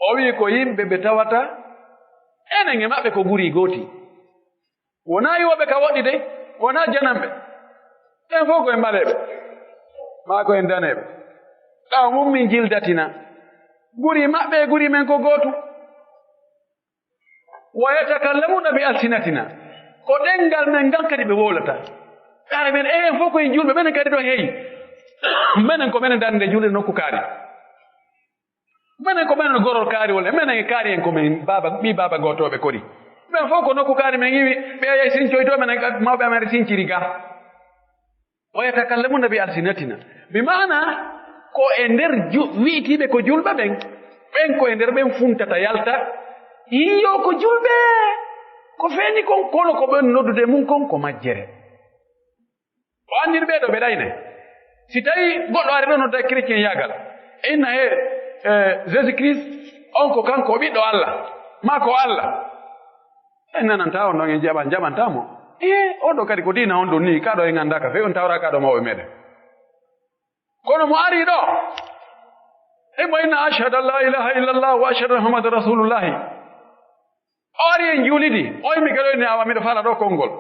O wi'i ko yimɓe ɓe tawata enen e maɓɓe ko guri gooti. Wonaa iwooɓe ka woɗɗi dey, wonaa jananɓe. Ɓen fow ko en ɓaleeɓe, maa ko en daneeɓe. Qawmun min jildatina. Guri maɓɓe e guri men ko gootu. Wa yatakallamuna bi alsinatina. Ko ɗenngal men ngal kadi ɓe wowlata. Hara men, enen fow ko en julɓe, menen kadi ɗoo, hey. Menen ko menen darnde julde nokku kaari. Menen ko menen gorol kaari, walla menen e kaari en ko men baaba, ɓii baaba gootooɓe kori. Men fow ko nokku kaari men iwi, ɓe yahii sincoytoo, menen ka mawɓe amen sinciri ga. Wa yatakallamuna bi alsinatina. Bi maana, ko e nder ju-, wi'itiiɓe ko julɓe ɓen, ɓen ko e nder ɓen funtata yalta. Iyo ko julɓe, ko feeñi kon, kono ko ɓen noddude mun kon ko majjere. O anndiri ɓee ɗoo ɓe ɗaynay. Si tawii goɗɗo ari ɗoo nodda chrétien yaagal, e inna, hee, E Jésus Christ, on ko kanko o ɓiɗɗo Alla, maa ko Alla. En nanantaa on ɗon, en jaɓan, jaɓantaa mo. Ee, on ɗoo kadi ko diina on ɗon nii, kaa ɗoo en anndaa ka fey, on tawraa kaa ɗoo mawɓe meɗen. Kono mo ari ɗoo, e mo inna, "Ashhadu an la ilaha illallah wa ashhadu anna Muhammadan rasulullahi." O ari en juulidi, o immi kadi o inni, "Awa, miɗo fala ɗoo konngol."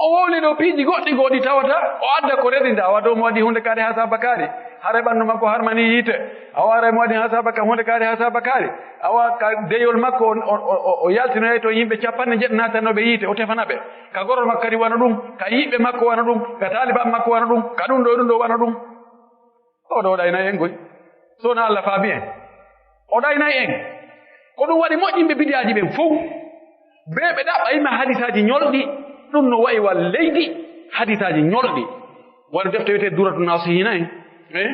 O wowli ɗoo piiji goɗɗi goo ɗi tawata, o adda ko rewinda, awa, dow mo waɗi huunde kaari haa saabakaari, haray ɓanndu makko harmanii yiite, awa, haray mo waɗi haa saabaka-, huunde kaari haa saabakaari, awa, ka deyol makko, o, o, o, o, o yaltinoyay to yimɓe capanɗe jeɗɗi naatanooɓe yiite, o tefana ɓe, ka gorol makko kadi wano ɗum, ka yiɓɓe makko wano ɗum, ka taalibaaɓe makko wano ɗum, ka ɗum ɗoo e ɗum ɗoo wano ɗum. O ɗoo o ɗaynay en koy. So wonaa Alla faabi en, o ɗaynay en. Ko ɗum waɗi moƴƴinɓe bidiyaaji ɓen fow, ɓe ɓe ɗaɓɓa yimɓe hadisaaji ñolɗi, ɗum no wa'i wa leydi hadisaaji ñolɗi. Wano defte wiyetee Duratu Naasihiina en, eh?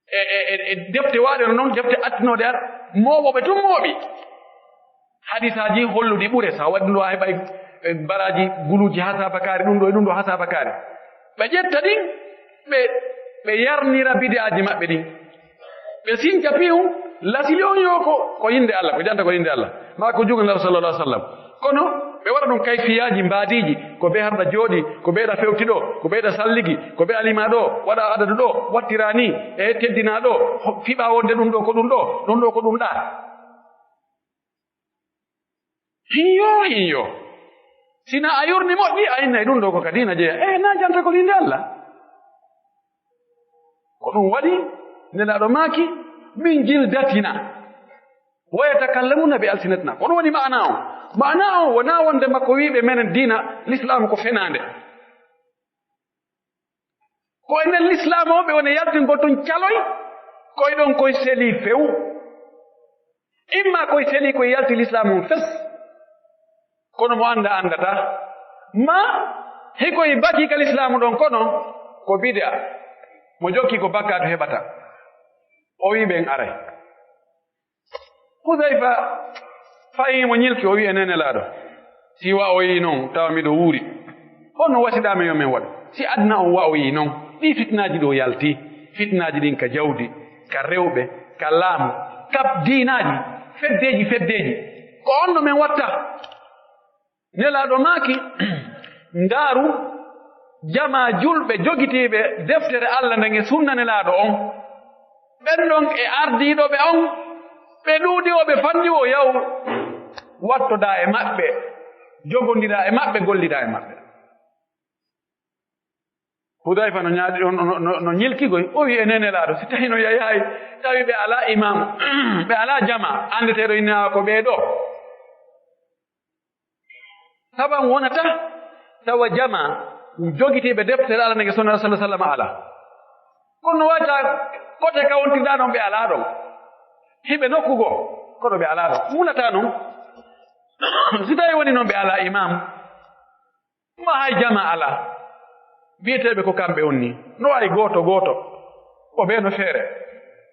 E, e, e, e defte waaɗe no non, defte attinooɗe ar, moowooɓe tun mooɓi. Hadisaaji holluɗi ɓure, so a waɗi ɗum ɗoo, a heɓay, e, baraaji guluuji haa saabakaari, ɗum ɗoo e ɗum ɗoo haa saabakaari. Ɓe ƴetta ɗin, ɓe, ɓe yarnira bid'aaji maɓɓe ɗin. Ɓe sinca piyu, lasili on yo ko, ko innde Alla, ko janta ko innde Alla. Maa ko juulde Nulaaɗo sallallaahu alayhi wa sallam. Kono ɓe waɗa ɗum kayfiyaaji mbaadiiji, ko bee harɗa jooɗi, ko bee ɗa fewti ɗoo, ko bee ɗa salligi, ko bee alima ɗoo, waɗa adadu ɗoo, wattira nii, e teddina ɗoo, ho-, fiɓa wonde ɗum ɗoo ko ɗum ɗoo, ɗum ɗoo ko ɗum ɗaa. Hiyo, hiyo. Si na a yurni moƴƴi, a innay ɗum ɗoo ko ka diina jeyaa. Eh, na janta ko innde Alla. Ko ɗum waɗi Nelaaɗo maaki, "Min jildatina, wa yatakallamuuna bi alsinatina." Ko ɗum woni maanaa on. Maanaa on wonaa wonde makko wi'i ɓe menen diina Lislaamu ko fenaande. Ko e nder Lislaamu on ɓe woni yaltingol tun caloy, koy ɗon koy selii few. Imma koy selii koy yalti Lislaamu on fes. Kono mo annda anndataa. Maa hikoy bakii ka Lislaamu ɗon kono ko bid'a. Mo jokki ko bakkaatu heɓata. O wi'i ɓen aray. Hudayfa fayi mo ñilki, o wi'i, "Ee Nelaaɗo, si wa'oyii non, tawa miɗo wuuri, honno wasiɗaa men yo men waɗu? Si aduna on wa'oyii non, ɗii fitinaaji ɗoo yaltii, fitinaaji ɗin ka jawdi, ka rewɓe, ka laamu, ka diinaaji, feddeeji, feddeeji, ko honno men watta?" Nelaaɗo maaki, "Ndaaru jamaa julɓe jogitiiɓe deftere Alla nden e sunna Nelaaɗo on. Ɓen ɗon e ardiiɗo ɓe on, ɓe ɗuuɗi o, ɓe fanɗi o, yaw wattodaa e maɓɓe, jogondiraa e maɓɓe, gollidaa e maɓɓe." Hudayfa no ñaaɗi, no, no, no, no ñilkigoy, o wi'i, "Ee Nelaaɗo, si tawii no yahaay, tawi ɓe alaa imaamu, ɓe alaa jamaa, anndeteeɗo inna ko ɓee ɗoo." Saban wonata tawa jamaa jogitiiɓe deftere Alla nden e sunna Alla sallallaahu alayhi wa sallam alaa. Kono no waawata kote ka wontirɗaa ɗon ɓe alaa ɗon. Hiɓe nokku goo, kono ɓe alaa ɗon. Mulataa non. Si tawii woni non ɓe alaa imaam, ma hay jamaa alaa. Bi'eteeɓe ko kamɓe on nii. No wa'i gooto gooto. Ko ɓe no feere.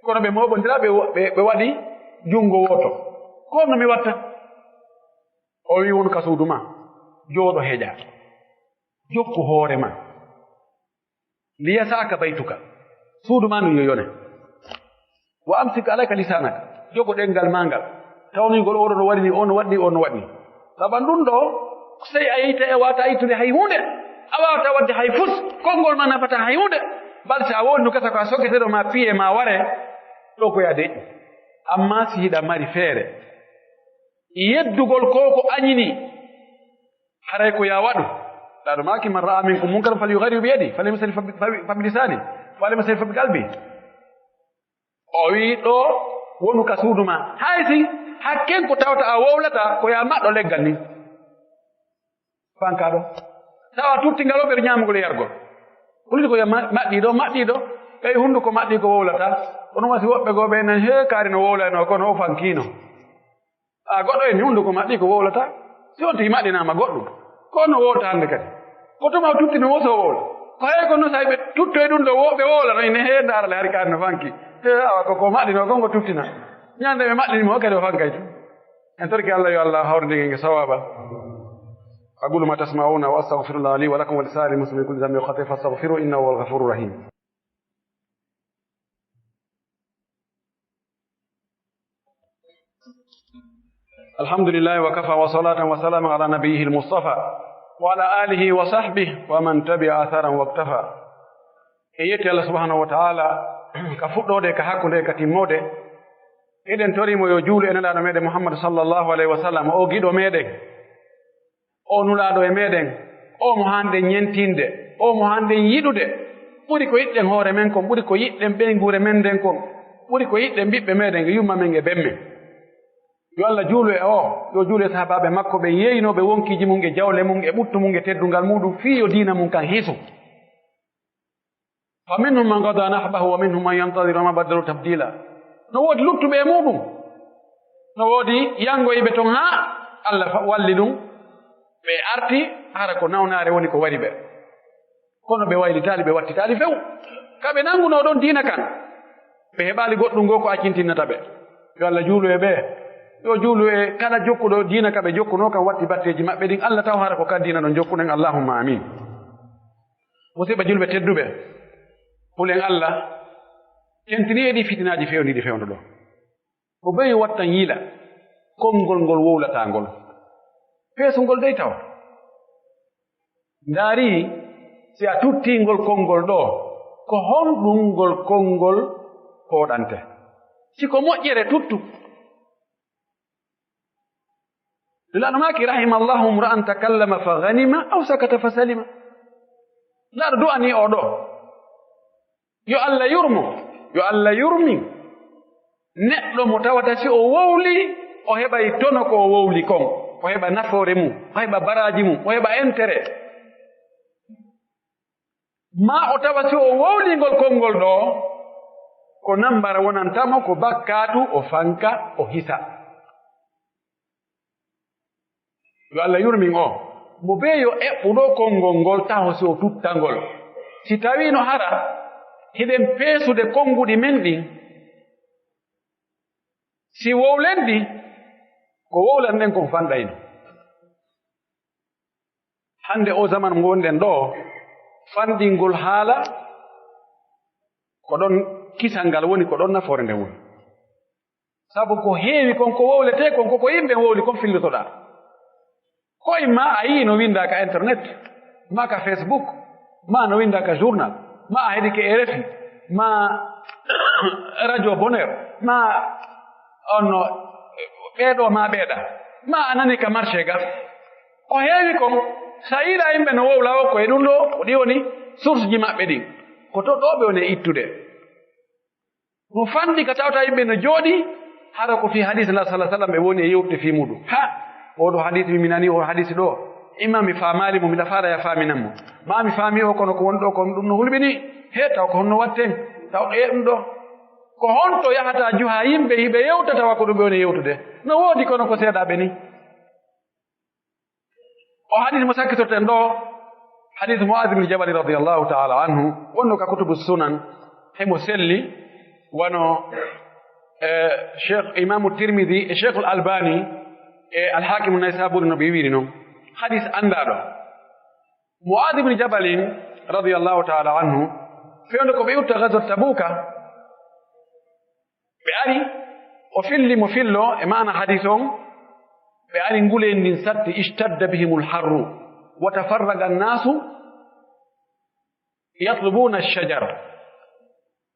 Kono ɓe mooɓondiraa, ɓe, ɓe, ɓe waɗi junngo wooto. Ko honno mi watta? O wi'i, "Won ka suudu maa, jooɗo heƴa. Jokku hoore maa. Liyasa'aka baytuka. Suudu maa ndun yo yone. Wa amsik alayka lisaanaka. Jogo ɗemngal maa ngal. Tawningol oo ɗoo no waɗi nii, oo no waɗi nii, oo no waɗi nii." Saban ɗun ɗoo, sey a yeyta e waawataa ittude hay huunde. A waawataa waɗde hay fus. Konngol maa nafataa hay huunde. Bal si a woodi no gasa ko a soketeɗo maa piye maa ware. Ɗoo ko yaa deƴƴi. Ammaa si hiɗa mari feere, yeddugol ko ko a ñini, haray ko yaa waɗu. Laaɗo maaki, "Man ra'a minkum munkaran falyughayyirhu biyadihi, fa in lam yastati' fa bi, fa bi, fa bi lisanihi, fa in lam yastati' fa bi qalbihi." O wi'i ɗoo, wonu ka suudu maa. Hay si hakken ko tawata a wowlataa, ko yaa maɗɗo leggal nii. Fankaa ɗoo. Tawa tuttingal o ɓe ñaamugol e yargol. Hulde ko yaa ma-, maɗɗii ɗoo, maɗɗii ɗoo. Ɓay hunnduko maɗɗii ko wowlataa. Kono wasi woɓɓe goo ɓe nan, "Hee, kaari no wowlaynoo, kono o fankiino." A goɗɗo en hunnduko maɓɓi ko wowlata, si on tigi maɓɓinaama goɗɗum, ko on no wowlata hannde kadi. Ko tuma o tuttino wo so wowla. Ko hay ko no say ɓe tutto e ɗum ɗo wo-, ɓe wowla no ine hee ndaara le hari kaari no fanki. He awa ko, ko maɓɓinoo kon ko tuttina. Ñande ɓe maɓɓini mo kadi o fankay tun. En torki Allah yo Allah hawrindin en e sawaaba. أقول ما تسمعون وأستغفر الله لي ولكم ولسائر المسلمين من كل ذنب وخطيئة فاستغفروه إنه هو الغفور الرحيم. الحمد لله وكفى، وصلاة وسلاما على نبيه المصطفى، وعلى آله وصحبه ومن تبع أثرا واقتفى. En yetti Allah subhanahu wa ta'ala ka fuɗɗoode, ka hakkunde, ka timmoode. Eɗen tori mo yo juulu e Nelaaɗo meɗen Muhammad sallallahu alayhi wa sallam, o giɗo meɗen, o nulaaɗo e meɗen, o mo haanɗen ñentinde, o mo haanɗen yiɗude, ɓuri ko yiɗɗen hoore men kon, ɓuri ko yiɗɗen ɓeynguure men nden kon, ɓuri ko yiɗɗen ɓiɓɓe meɗen e yumma men e ben men. Yo Allah juulu e o, yo juulu e sahaabaaɓe makko ɓen yeeyinooɓe wonkiiji mun e jawle mun e ɓuttu mun e teddungal muuɗum fii yo diina mun kan hisu. فمنهم من قضى نحبه ومنهم من ينتظر وما بدلوا تبديلا. No woodi luttuɓe e muuɗum. No woodi yangoyiiɓe ton haa Allah fa-, walli ɗum. Ɓe arti, hara ko nawnaare woni ko wari ɓe. Kono ɓe waylitaali, ɓe wattitaali few. Ka ɓe nangunoo ɗon diina kan, ɓe heɓaali goɗɗum goo ko accintinnata ɓe. Yo Allah juulu e ɓe. Yo juulu e kala jokkuɗo diina ka ɓe jokkunoo kan, watti batteeji maɓɓe ɗin. Allah taw hara ko ka diina ɗon jokkuɗen. Allahumma amin. Musiɗɓe julɓe tedduɓe, hulen Allah, tentinee ɗii fitinaaji fewndiiɗi fewndo ɗoo. Ko bee yo wattan yiila konngol ngol wowlataa ngol. Peesungol dey tawa. Ndaari, si a tuttii ngol konngol ɗoo, ko honɗum ngol konngol fooɗante? Si ko moƴƴere, tuttu. Nulaaɗo maaki, "Rahima Allahu mra'an takallama fa ghanima, aw sakata fa salima." Nulaaɗo du'anii oo ɗoo. Yo Allah yurmo, yo Allah yurmin neɗɗo mo tawata si o wowlii, o heɓay tono ko o wowli kon, o heɓa nafoore mum, o heɓa baraaji mum, o heɓa intérêt. Maa o tawa si o wowlii ngol konngol ɗoo, ko nambara wonanta mo, ko bakkaatu, o fanka, o hisa. Yo Allah yurmin o. Mo bee yo eɓɓuɗo konngol ngol taho si o tutta ngol. Si tawiino hara hiɗen peesude konnguɗi men ɗin, si wowlen ɗi, ko wowlanɗen kon fanɗayno. Hannde oo zaman mo ngonɗen ɗoo, fanɗingol haala, ko ɗon kisal ngal woni, ko ɗon nafoore nden woni. Sabu ko heewi kon ko wowletee kon, ko ko yimɓe wowli kon fillotoɗaa. Ko imma a yii no winndaa ka internet, maa ka Facebook, maa no winndaa ka journal, maa a heɗike R F I, maa Radio Bonheur, maa on no ɓee ɗoo maa ɓee ɗaa, maa a nani ka marché ga. Ko heewi kon, sa yiilaa yimɓe no wowla o, ko e ɗum ɗoo, ko ɗi woni source ji maɓɓe ɗin. Ko to ɗoo ɓe woni e ittude. Ɗum fanɗi ka tawata yimɓe no jooɗii, hara ko fii hadiis Nulaaɗo sallallaahu alayhi wa sallam ɓe woni e yewtude fii muuɗum. Ha, oo ɗoo hadiis mi, mi nanii oo hadiis ɗoo, imma mi faamaali mo, miɗa faala ya faaminan mo. Maa mi faamii o, kono ko woni ɗoo kon ɗum no hulɓinii. He, taw ko honno waɗten? Taw ɗee ɗum ɗoo. Ko honto yahata juha yimɓe hiɓe yewta tawa ko ɗum ɓe woni e yewtude? No woodi, kono ko seeɗaaɓe nii. O hadiis mo sakkitorten ɗoo, hadiis Mu'aaz ibn Jabal radiyallaahu ta'aalaa anhu, wonno ka kutubu sunan, himo selli, wano, eh, Sheikh Imaamu Tirmidi e Sheikhul Albani e Al-Haakimu Naysaabuuri no ɓe wiiri non. Hadiis anndaaɗo. Mu'aaz ibn Jabalin radiyallaahu ta'aalaa anhu, fewndo ko ɓe yewta gazwat Tabuuka, ɓe ari, o filli mo fillo e maana hadiis on, ɓe ari, nguleendi ndin satti, ishtadda bihimul harru, wa tafarraga annaasu yatlubuuna ash-shajar.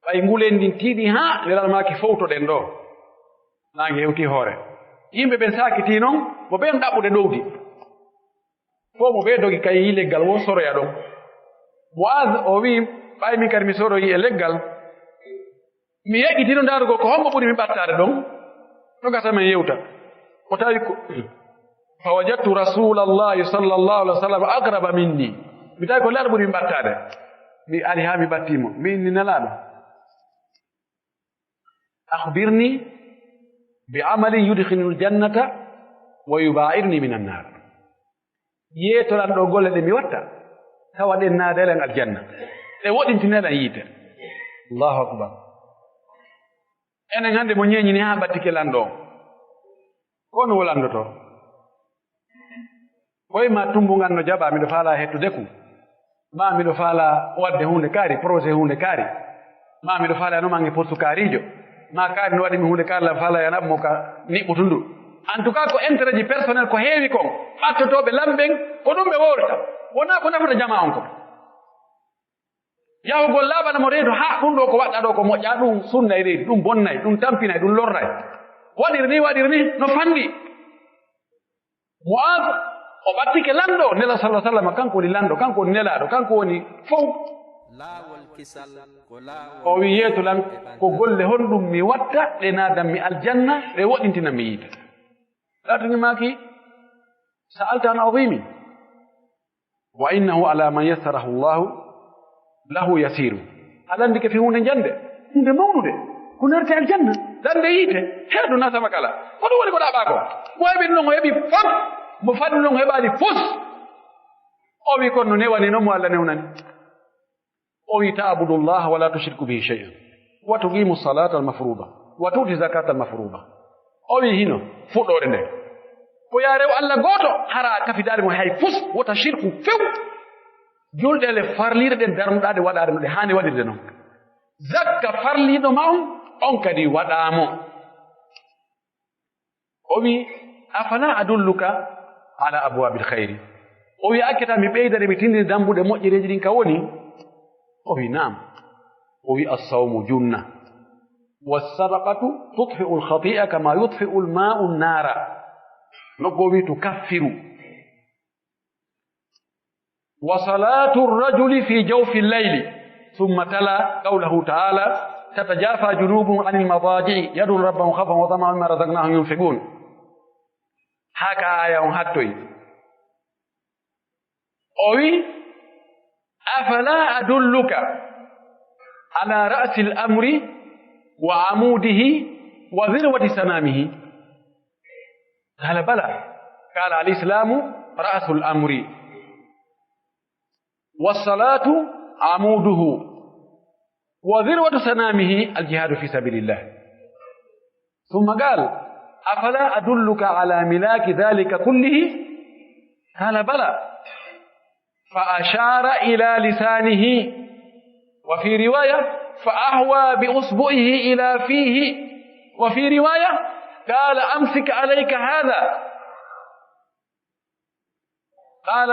Ɓay nguleendi ndin tiiɗi haa Nelaaɗo maaki, "Fowtoɗen ɗoo." Naange hewti hoore. Yimɓe ɓen saakitii non, mo ɓen ɗaɓɓude ɗowdi. Fow mo ɓee dogi kay, yi'i leggal woo soroya ɗon. Mu'aaz o wi'i, "Ɓay min kadi mi soroyii e leggal, mi heɓitino ndaarugol ko hombo ɓuri mi ɓattaade ɗon, no gasa men yewta." O tawi ko, "Fa wajadtu Rasuulallaahi sallallaahu alayhi wa sallam aqraba minni." Mi tawi ko Nelaaɗo ɓuri mi ɓattaade. Mi ari haa mi ɓattii mo. Mi inni, "Nelaaɗo, akhbirni bi amalin yudkhilunil jannata wa yubaa'iduni minan naar." Yeetoran ɗoo golle ɗe mi watta, tawa ɗen naadalan aljanna, ɗe woɗintinelan yiite. Allaahu akbar. Enen hannde mo ñeeñini haa ɓattike lanɗo on, ko no o lanndotoo? Ko e maa tummbungal no jaɓaa, miɗo faalaa hettude kun. Maa miɗo faalaa waɗde huunde kaari, projet huunde kaari. Maa miɗo faalaa no mange postu kaariijo. Maa kaari no waɗi mi huunde kaari, lan faalaa yo a naɓu mo ka niɓɓutundu. En tout cas, ko intérêt ji personnel ko heewi kon, ɓattotooɓe lamɓen, ko ɗum ɓe wowlata. Wonaa ko nafata jamaa on kon. Yahugol laaɓana mo reedu, haa ɗum ɗoo ko waɗɗaa ɗoo ko moƴƴaa, ɗum sunnay reedu, ɗum bonnay, ɗum tampinay, ɗum lorray. Waɗir ni, waɗir ni, no fanɗi. Mu'aaz, o ɓattike lanɗo, Nela sallallahu alaihi wasallam, kanko woni lanɗo, kanko woni nelaaɗo, kanko woni fow. Laawol kisal ko laawol O wi'i, "Yeetu lan, ko golle honɗum mi watta ɗe naadan mi aljanna, ɗe woɗɗintinan mi yiite?" Laatini maaki, "Sa'alta an azimin, wa innahu ala man yassarahu Allahu lahu yasiru." A landike fii huunde njande, huunde mawnude, ko naati aljanna, lande yiite, heedu nasama kala. Ko ɗum woni ko ɗaɓɓaa ko. Mo heɓi ɗum, o heɓi fof, mo fadi ɗum, o heɓaali fus. O wi'i, "Kono no newani non mo Alla newnani." O wi'i, "Ta'budu Allaha wa la tushriku bihi shay'an, wa tuqimu salata al-mafruda, wa tu'ti zakata al-mafruda." O wi'i, "Hino fuɗɗoore nden, ko yaa rew Alla gooto, hara a kafidaali mo hay fus, wota shirku few. Julɗe le farliiɗe ɗen darnuɗaa ɗe waɗaade no ɗe haani waɗirde non. Zakka farliiɗo ma on, on kadi waɗaa mo." O wi'i, "Afala adulluka ala abwabil khayri?" O wi'i, "Accata mi ɓeydane, mi tindina dambuɗe moƴƴereeji ɗin ka woni?" O wi'i, "Naam." O wi'i, "As-sawmu junna. Was-sadaqatu tutfi'ul khati'a kama yutfi'ul ma'u an-nara." Nokku o wi'i, "Tukaffiru." "Wa salatu rajuli fi jawfi layli." Thumma tala qawlahu ta'ala, "Tatajafa junubuhum anil madaji'i yad'una rabbahum khawfan wa tama'an mimma razaqnahum yunfiqun." Haa ka aaya on hattoyi. O wi'i, "Afala adulluka ala ra'sil amri wa amudihi wa dhirwati sanamihi?" قال: "بلى." قال: "الإسلام رأس الأمر، والصلاة عموده، وذروة سنامه الجهاد في سبيل الله." ثم قال: "أفلا أدلك على ملاك ذلك كله؟" قال: "بلى." فأشار إلى لسانه، وفي رواية: فأهوى بإصبعه إلى فيه، وفي رواية: قال: "أمسك عليك هذا." قال: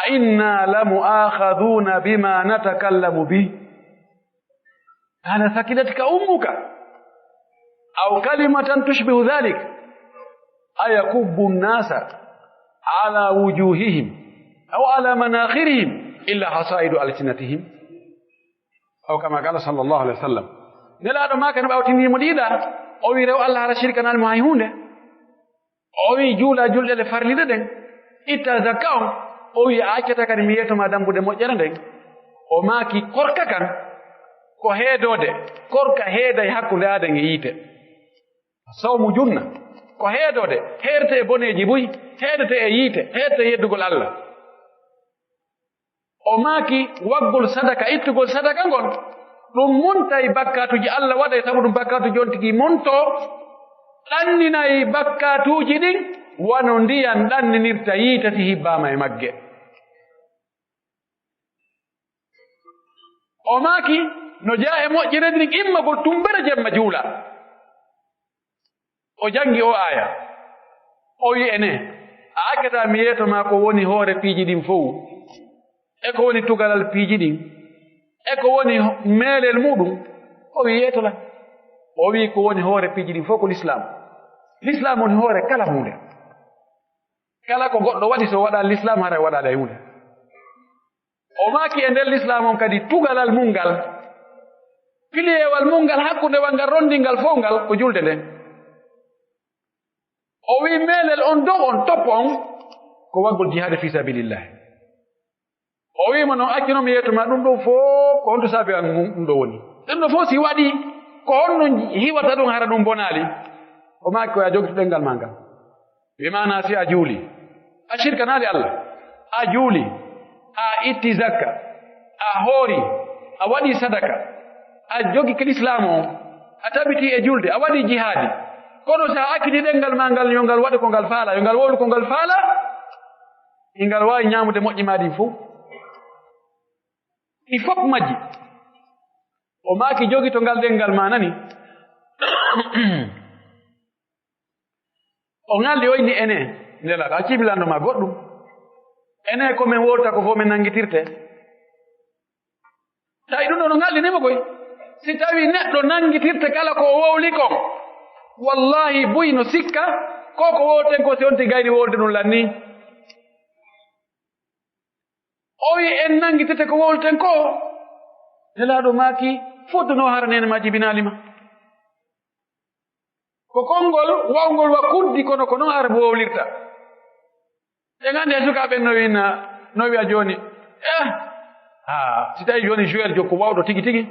"أئنا لمؤاخذون بما نتكلم به؟" قال: "ثكلتك أمك." أو كلمة تشبه ذلك. أيكب الناس على وجوههم أو على مناخرهم إلا حصائد ألسنتهم؟ أو كما قال صلى الله عليه وسلم. Nelaaɗo maaki no ɓawtini mo ɗiɗa, o wi'i, "Rew Alla, hara shirkanaali mo hay huunde." O wi'i, "Juula julɗe le farliɗe ɗen, itta zakka on." O wi'i, "A accata kadi mi yeeto ma dambude moƴƴere nden?" O maaki, "Korka kan, ko heedoode, korka heeday hakkunde aaden e yiite." Sawmu junna, ko heedoode, heedete e boneeji buy, heedete e yiite, heedete e yeddugol Alla. O maaki, waggol sadaka, ittugol sadaka ngol, ɗum muntay bakkaatuuji Alla waɗay, sabu ɗum bakkaatuuji on tigi montoo, ɗanninay bakkaatuuji ɗin wano ndiyan ɗanninirta yiite si hibbaama e magge. O maaki, no jeyaa e moƴƴere ndin immagol tumbere jemma juula. O jangi o aaya. O wi'i, "Ene, a accataa mi yeeto ma ko woni hoore piiji ɗin fow, e ko woni tugalal piiji ɗin, e ko woni meelel muɗum?" O wi'i, "Yeeto lan." O wi'i, "Ko woni hoore piiji ɗin fow ko Lislaam. Lislaam woni hoore kala huunde. Kala ko goɗɗo waɗi, so waɗaali Lislaam, haray waɗaali hay huunde." O maaki e nder Lislaam on kadi tugalal mun ngal, piliyeewal mun ngal, hakkundewal ngal, ronndingal fow ngal, ko julde nden. O wi'i meelel on dow on, toppo on, ko waggol jihaade fii sabilillahi. O wi'i mo, "Non accuno mi yeeto ma ɗum ɗoo fow, ko honto saabi an ɗum ɗoo woni? Ɗum ɗoo fow si waɗii, ko honno hiwata ɗum hara ɗum bonaali?" O maaki, "Ko yo a jogito ɗemngal maa ngal." Bi maanaa, si a juuli, a shirkanaali Alla, a juuli, a itti zakka, a hoori, a waɗi sadaka, a jogi ki Lislaamu on, a tabiti e julde, a waɗi jihaadi. Kono si a acciti ɗemngal maa ngal, yo ngal waɗu ko ngal faala, yo ngal wowlu ko ngal faala, e ngal waawi ñaamude moƴƴi maa ɗin fow. Ɗi fof majji. O maaki, "Jogito ngal ɗemngal maa nani." O ŋalɗi, o inni, "Enee, Nelaaɗo, a cibilanno ma goɗɗum? Enee, ko men wowlata ko fow men nanngitirte?" Tawi ɗum ɗoo no ŋalɗini mo koy. Si tawii neɗɗo nanngitirte kala ko o wowli kon, wallaahi buy no sikka, ko ko wowleten ko si on tigi gayni wowlde ɗum lannii. O wi'i, "En nanngitirte ko wowleten ko." Nelaaɗo maaki, "Foddono hara neene ma jibinaali ma." Ko konngol wawngol wa kuddi, kono ko non Arabu wowlirta. En anndi e sukaaɓe no wi'na, no wi'a jooni, "Eh, ah, si tawii jooni joueur jokku wawɗo tigi tigi."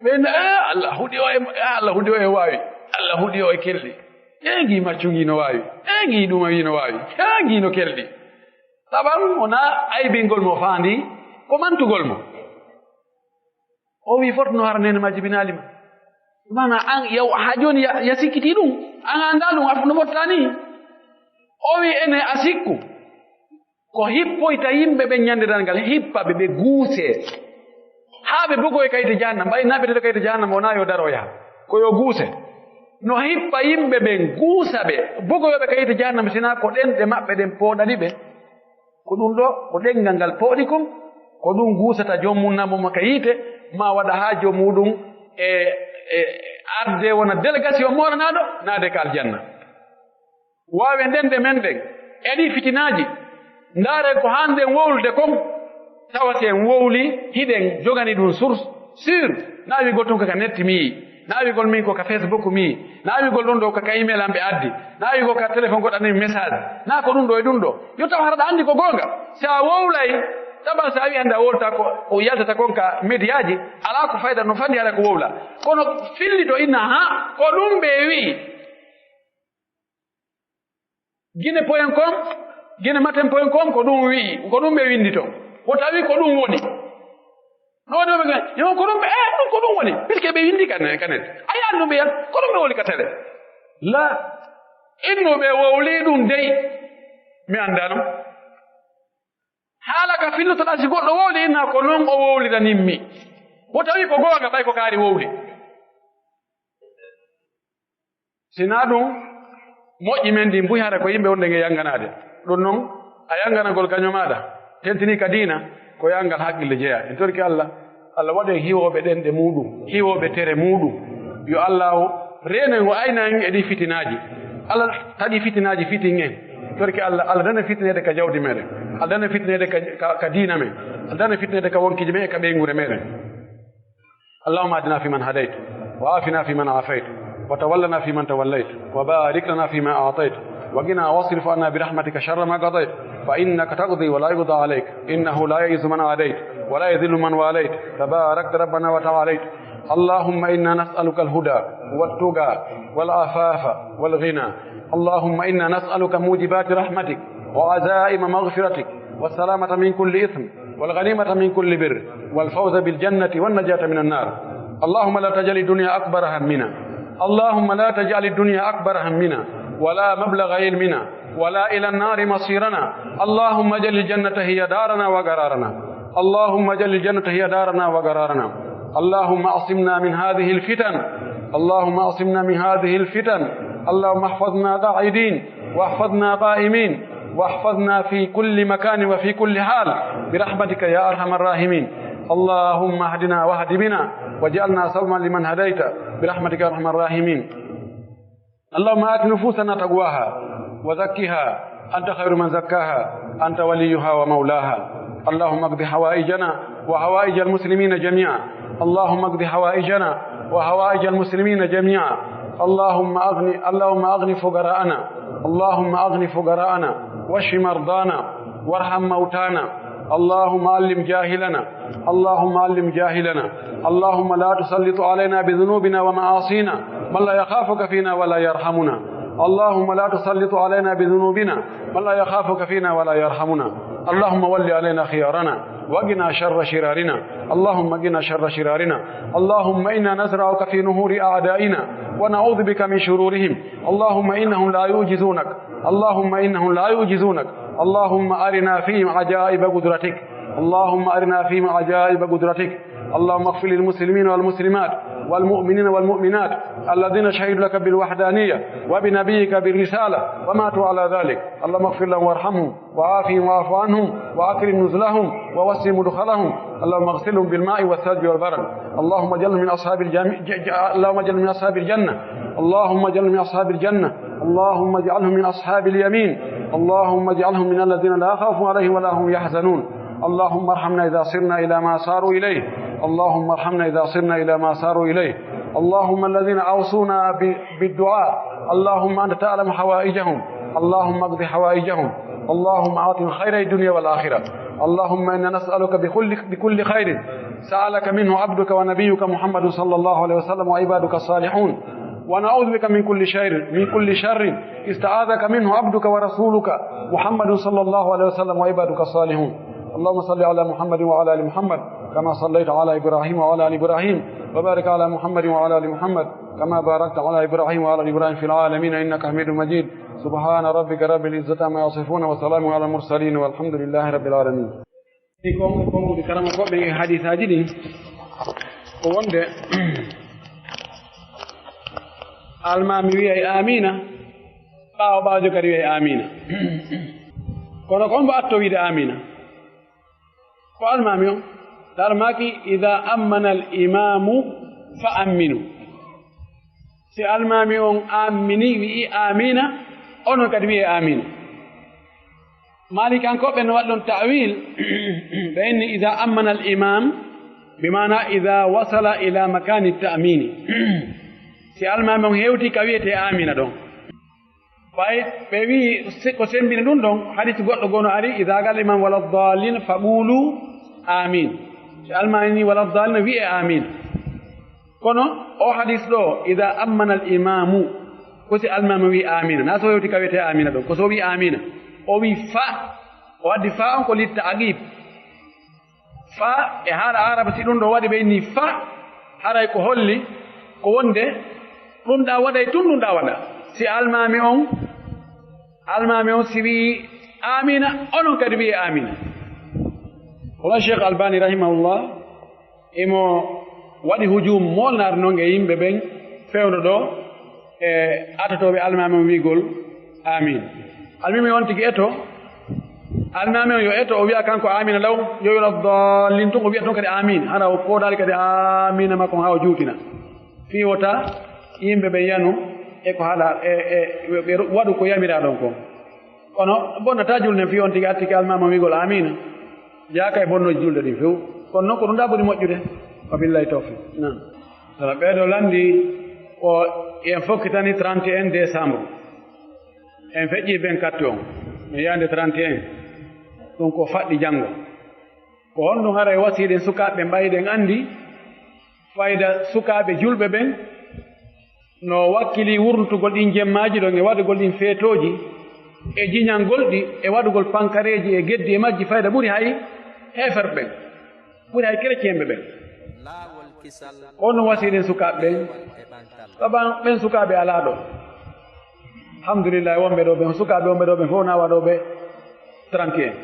Ɓe wi'na, "Eh, Allah huɗi o e, eh, Allah huɗi o e waawi. Allah huɗi o e kelɗi. Eh, ngii maccu ngii no waawi. Eh, ngii ɗuma wii no waawi. Eh, ngii no kelɗi." Taban wonaa aybingol mo faandi, ko mantugol mo. O wi'i, "Foddono hara neene ma jibinaali ma." Maanaa, an, yaw, haa jooni ya, ya sikkitii ɗum. An anndaa ɗum, a no fottaani. O wi'i, "Enee, a sikku ko hippoyta yimɓe ɓen ɲande darngal, hippa ɓe, ɓe guusee. Haa ɓe bogoye ka yiite jahannama, ɓay naɓetede ka yiite jahannama, wonaa yo daro yaha. Ko yo guuse. No hippa yimɓe ɓen, guusa ɓe, bogoyooɓe ka yiite jahannama, sinaa ko ɗenɗe maɓɓe ɗen pooɗani ɓe." Ko ɗum ɗoo, ko ɗenngal ngal pooɗi kon, ko ɗum guusata joom mum, naɓa mo ka yiite, maa waɗa haaju muuɗum e, e arde wona délégation moolanaaɗo, naade ka aljanna. Waawen ɗenɗe men ɗen e ɗii fitinaaji, ndaaren ko haanɗen wowlude kon, tawa si en wowlii, hiɗen jogani ɗum source sûr, naa wi'ugol tun ko ka netti mi yi'i. Naa wi'ugol min ko ka Facebook mi, naa wi'ugol ɗum ɗoo ko ka email an ɓe addi, naa wi'ugol ka téléphone goɗɗo anndi message, naa ko ɗum ɗoo e ɗum ɗoo. Yo taw hara ɗa anndi ko goonga. Si a wowlay, taban si a wi'i hannde a wowlata ko, ko yaltata kon ka mediyaaji, alaa ko fayda no fanɗi hara ko wowla. Kono fillito inna, haa, ko ɗum ɓe wi'i. Gine poyen kon, gine maten poyen kon, ko ɗum wi'i, ko ɗum ɓe winndi ton. Ko tawi ko ɗum woni. No woni ɓe, yo, ko ɗum ɓe, eh, ɗum ko ɗum woni. Puisque ɓe winndi ka ne, ka net. A yi'an ɗum ɓe yan, ko ɗum ɓe woni ka tele. La, innu ɓe wowli ɗum dey. Mi anndaa non. Haala ka fillotoɗaa si goɗɗo wowli, inna ko non o wowliranin mi. Ko tawi ko goonga, ɓay ko kaari wowli. Si naa ɗum, moƴƴi men ɗin buy hara ko yimɓe wonde nge yannganaade. Ɗum non, a yannganagol gaño maaɗa, tentinii ka diina, ko yanngal haqqille jeyaa. En torike Allah, Allah waɗen hiwooɓe ɗenɗe muuɗum, hiwooɓe tere muuɗum. Yo Allah o reenen o ayna en e ɗii fitinaaji. Allah taƴi fitinaaji fitin en. Torike Allah, Allah dana fitineede ka jawdi meɗen. Allah dana fitineede ka, ka, ka diina men. Allah dana fitineede ka wonkiiji men e ka ɓeynguure meɗen. اللهم اهدنا فيمن هديت، وعافنا فيمن عافيت، وتولنا فيمن توليت، وبارك لنا فيما أعطيت، وقنا واصرف عنا برحمتك شر ما قضيت، فإنك تقضي ولا يقضى عليك، إنه لا يعز من عاديت، ولا يذل من واليت، تباركت ربنا وتعاليت. اللهم إنا نسألك الهدى والتقى والعفاف والغنى. اللهم إنا نسألك موجبات رحمتك وعزائم مغفرتك والسلامة من كل إثم والغنيمة من كل بر والفوز بالجنة والنجاة من النار. اللهم لا تجعل الدنيا أكبر همنا. اللهم لا تجعل الدنيا أكبر همنا ولا مبلغ علمنا ولا إلى النار مصيرنا. اللهم اجعل الجنة هي دارنا وقرارنا. اللهم اجعل الجنة هي دارنا وقرارنا. اللهم اعصمنا من هذه الفتن. اللهم اعصمنا من هذه الفتن. اللهم احفظنا قاعدين واحفظنا قائمين واحفظنا في كل مكان وفي كل حال برحمتك يا أرحم الراحمين. اللهم اهدنا واهد بنا واجعلنا سببا لمن هديت برحمتك يا أرحم الراحمين. اللهم آت نفوسنا تقواها وزكها أنت خير من زكاها أنت وليها ومولاها. اللهم اقض حوائجنا وحوائج المسلمين جميعا. اللهم اقض حوائجنا وحوائج المسلمين جميعا. اللهم أغن، اللهم أغن فقراءنا. اللهم أغن فقراءنا واشف مرضانا وارحم موتانا. اللهم علم جاهلنا. اللهم علم جاهلنا. اللهم لا تسلط علينا بذنوبنا ومعاصينا من لا يخافك فينا ولا يرحمنا. اللهم لا تسلط علينا بذنوبنا من لا يخافك فينا ولا يرحمنا. اللهم ول علينا خيارنا وقنا شر شرارنا. اللهم قنا شر شرارنا. اللهم إنا نزرعك في نحور أعدائنا ونعوذ بك من شرورهم. اللهم إنهم لا يعجزونك. اللهم إنهم لا يعجزونك. اللهم أرنا فيهم عجائب قدرتك. اللهم أرنا فيهم عجائب قدرتك. اللهم اغفر للمسلمين والمسلمات والمؤمنين والمؤمنات الذين شهدوا لك بالوحدانية وبنبيك بالرسالة وماتوا على ذلك. اللهم اغفر لهم وارحمهم وعافهم واعف عنهم وأكرم نزلهم ووسع مدخلهم. اللهم اغسلهم بالماء والثلج والبرد. اللهم اجعلهم من أصحاب الجم-، ج-، ج-، اللهم اجعلهم من أصحاب الجنة. اللهم اجعلهم من أصحاب الجنة. اللهم اجعلهم من أصحاب اليمين. اللهم اجعلهم من الذين لا خوف عليهم ولا هم يحزنون. اللهم ارحمنا إذا صرنا إلى ما صاروا إليه. اللهم ارحمنا إذا صرنا إلى ما صاروا إليه. اللهم الذين أوصونا ب-، بالدعاء. اللهم أنت تعلم حوائجهم. اللهم اقض حوائجهم. اللهم أعطهم خير الدنيا والآخرة. اللهم إنا نسألك بكل، بكل خير سألك منه عبدك ونبيك محمد صلى الله عليه وسلم وعبادك الصالحون. ونعوذ بك من كل شر، من كل شر استعاذك منه عبدك ورسولك محمد صلى الله عليه وسلم وعبادك الصالحون. اللهم صل على محمد وعلى آل محمد كما صليت على إبراهيم وعلى آل إبراهيم، وبارك على محمد وعلى آل محمد كما باركت على إبراهيم وعلى آل إبراهيم في العالمين إنك حميد مجيد. سبحان ربك رب العزة عما يصفون وسلام على المرسلين والحمد لله رب العالمين. Ɗi kon-, konguɗi karama koɓe e hadisaaji ɗin, ko wonde almaami wi'ay aamiina, ɓaawo ɓaajo kadi wi'ay aamiina. Kono ko on mbo atto wi'de aamiina? Ko almaami on. Almaami maaki, "Idaa ammana al imaamu fa amminu." Si almaami on ammini, wi'i aamiina, onon kadi wi'ee aamiina. Maalikankooɓe no waɗi ɗon ta'wiil, ɓe inni, "Idaa ammana al imaam," bi maana, "Idaa wasala ila makaani ta'miini." Si almaami on hewti ka wi'etee aamiina ɗon. Ɓay ɓe wi'i se-, ko sembini ɗun ɗon, hadis goɗɗo goo no ari, "Idaa qala al imaamu wala daalliin, fa quulu aamiin." Si almaami ni wala daalliin, wi'ee aamiin. Kono oo hadis ɗoo, "Idaa ammana al imaamu," ko si almaami wi'i aamiina. Naa so hewti ka wi'etee aamiina ɗon, ko so wi'i aamiina. O wi'i fa, o addi fa on ko litta aqib. Fa e haala Arab, si ɗun ɗoo waɗi ɓe inni fa, haray ko holli ko wonde ɗun ɗaa waɗay tun, ɗun ɗaa waɗa. Si almaami on, almaami on si wi'i aamiina, onon kadi wi'ee aamiina. Hono Cheikh Albani rahimahullah, imo waɗi hujuum moolnaare non e yimɓe ɓen fewndo ɗoo, e atotooɓe almaami on wi'ugol aamiin. Almaami on tigi eto, almaami on yo eto, o wi'a kanko aamiina law, yo wala daalliin tun, o wi'a ton kadi aamiin. Hara o foodaali kadi aamiina makko on haa o juutina. Fii wota yimɓe ɓen yanu e ko haɗa, e, e, ɓe waɗu ko yamiraa ɗon kon. Kono bonnataa julde nden fii on tigi attike almaami on wi'ugol aamiina. Yaaka e bonnooji julde ɗin few. Kono non ko ɗun ɗaa ɓuri moƴƴude. Wa billahi tawfiq. Naam. Sala ɓee ɗoo lanndii ko en fokkitani trente et un décembre. En feƴƴii vingt-quatre on. No yaande trente et un. Ɗun ko faɗɗi janngo. Ko honɗun haray wasiyiɗen sukaaɓe ɓen ɓay hiɗen anndi fayda sukaaɓe julɓe ɓen no wakkilii wurnitugol ɗin jemmaaji ɗon e waɗugol ɗin feetooji e jiñangol ɗi e waɗugol pankareeji e geddi e majji fayda ɓuri hay heeferɓe ɓen, ɓuri hay kereciyeenɓe ɓen. Ko honɗun wasiyiɗen sukaaɓe ɓen? Saban ɓen sukaaɓe alaa ɗoo. Alhamdulillahi, wonɓe ɗoo ɓen, sukaaɓe wonɓe ɗoo ɓen fow na waɗooɓe trente et un.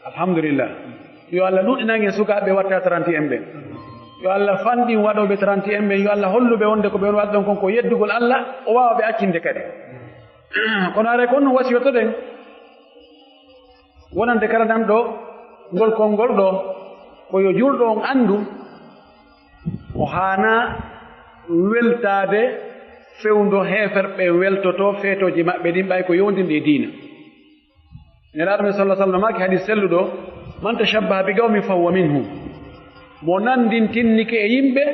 Alhamdulillah. Yo Allah luuttinan en sukaaɓe watta trente et un ɓen. Yo Allah fanɗin waɗooɓe trente et un ɓen. Yo Allah hollu ɓe wonde ko ɓe woni waɗa ɗon kon ko yeddugol Allah, o waawa ɓe accinde kadi. Kono haray ko honno wasiyotoɗen wonande kala nan ɗoo ngol konngol ɗoo, ko yo julɗo on anndu o haanaa weltaade fewndo heeferɓe weltotoo feetooji maɓɓe ɗin, ɓay ko yowndinde e diina. Nelaaɗo men sallallahu alaihi wasallam maaki hadis selluɗo, "Man tashabbaha bi qawmin fa huwa minhum." Mo nanndintinike e yimɓe,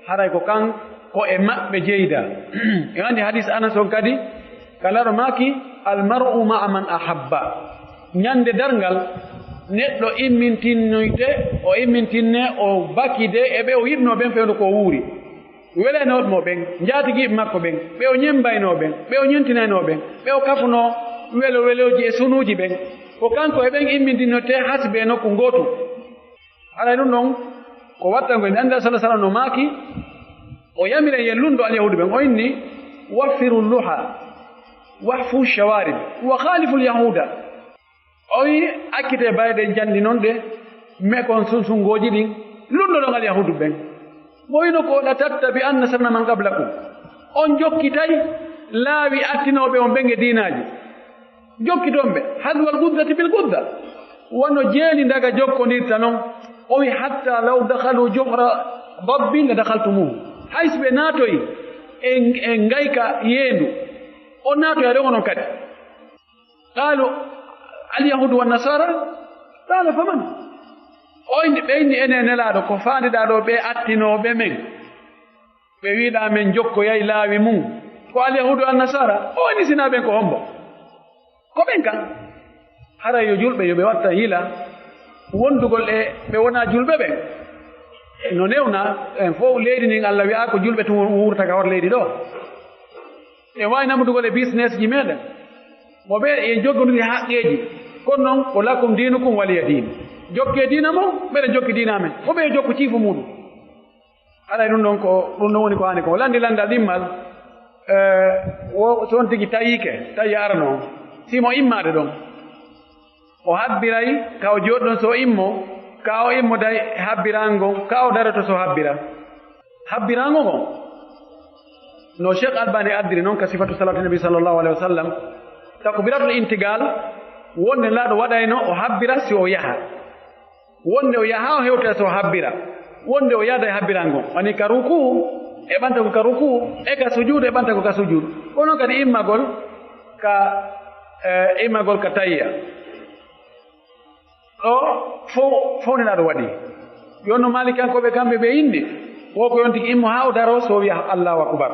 haray ko kan, ko e maɓɓe jeydaa. En anndi hadis Anas on kadi, ka Nelaaɗo maaki, "Al mar'u ma'a man ahabba." Ñande darngal, neɗɗo immintinnoyte, o immintinne, o bakide e ɓe o yiɗnoo ɓen fewndo ko o wuuri. Welanooɓe mo ɓen, njaatigiiɓe makko ɓen, ɓe o ñemmbaynoo ɓen, ɓe o ñentinaynoo ɓen, ɓe o kafunoo welo welooji e sunuuji ɓen, ko kanko e ɓen immindinnoyte hasbe nokku ngootu. Haray ɗun ɗon ko wattangol. En anndi sallallahu alaihi wasallam no maaki, o yamiri en yen lunndo alyahuudu ɓen, o inni, "Waffiru luha, wahfu shawarib, wa khalifu lyahuuda." O wi'i, "Accitee bayɗe janɗi non ɗe, mekon sunsungooji ɗin, lunndoɗon alyahuudu ɓen." Mo wino ko, "لتتبعن سنن من قبلكم." On jokkitay laawi attinooɓe on ɓen e diinaaji. Jokkiton ɓe, حذو الغرة بالغرة. Wano jeeli ndaga jokkondirta non. O wi, "حتى لو دخلوا جحر ضب لدخلتموه." Hay si ɓe naatoyi e, e ngayka yeendu, on naatoyay ɗon onon kadi. قالوا: "اليهود والنصارى؟" قال: "فمن؟" O inni, ɓe inni, "Enen Nelaaɗo, ko faandiɗaa ɗoo ɓe attinooɓe men? Ɓe wiɗaa men jokkoyay laawi mun. Ko Alyahuudu e Annasaara?" O inni, "Si naa ɓen ko hombo?" Ko ɓen kan. Haray yo julɓe, yo ɓe wattan yila wondugol e ɓe wonaa julɓe ɓen. No newnaa, en fow leydi ndin Alla wi'aa ko julɓe tun wuurta ka hoto leydi ɗoo. En waawi namndugol e business ji meɗen. Mo ɓe en joggondirii haqqeeji. Kono non, ko لكم دينكم ولي دين. Jokkee diina mon, meɗen jokki diina amen. Mo ɓe yo jokku ciifu muuɗum. Haray ɗum ɗon ko, ɗum ɗon woni ko haani ko. O lanndi lanndal ɗimmal, eh, wo, so on tigi tayiike, tawi arano on. Si mo immaade ɗon. O habbiray ka o jooɗi ɗon so o immo, ka o immoday habbirango, ka o daroto so o habbira. Habbirango ngon. No Cheikh Albani addiri non ka sifatu salatu nabi sallallahu alaihi wasallam, takbiratul intiqal, wonde Nelaaɗo waɗayno o habbira si o yaha. Wonde o yaha o hewta so o habbira. Wonde o yaada e habbirango. Woni ka ruku, e ɓanta ko ka ruku, e ka sujudu, e ɓanta ko ka sujudu. Kono kadi immagol ka, eh, immagol ka tayya. Ɗo fow, fow Nelaaɗo waɗi. Yo no Malikankooɓe kamɓe ɓe inni, wo ko yon tigi immo haa o daro so wi'a Allahu Akbar.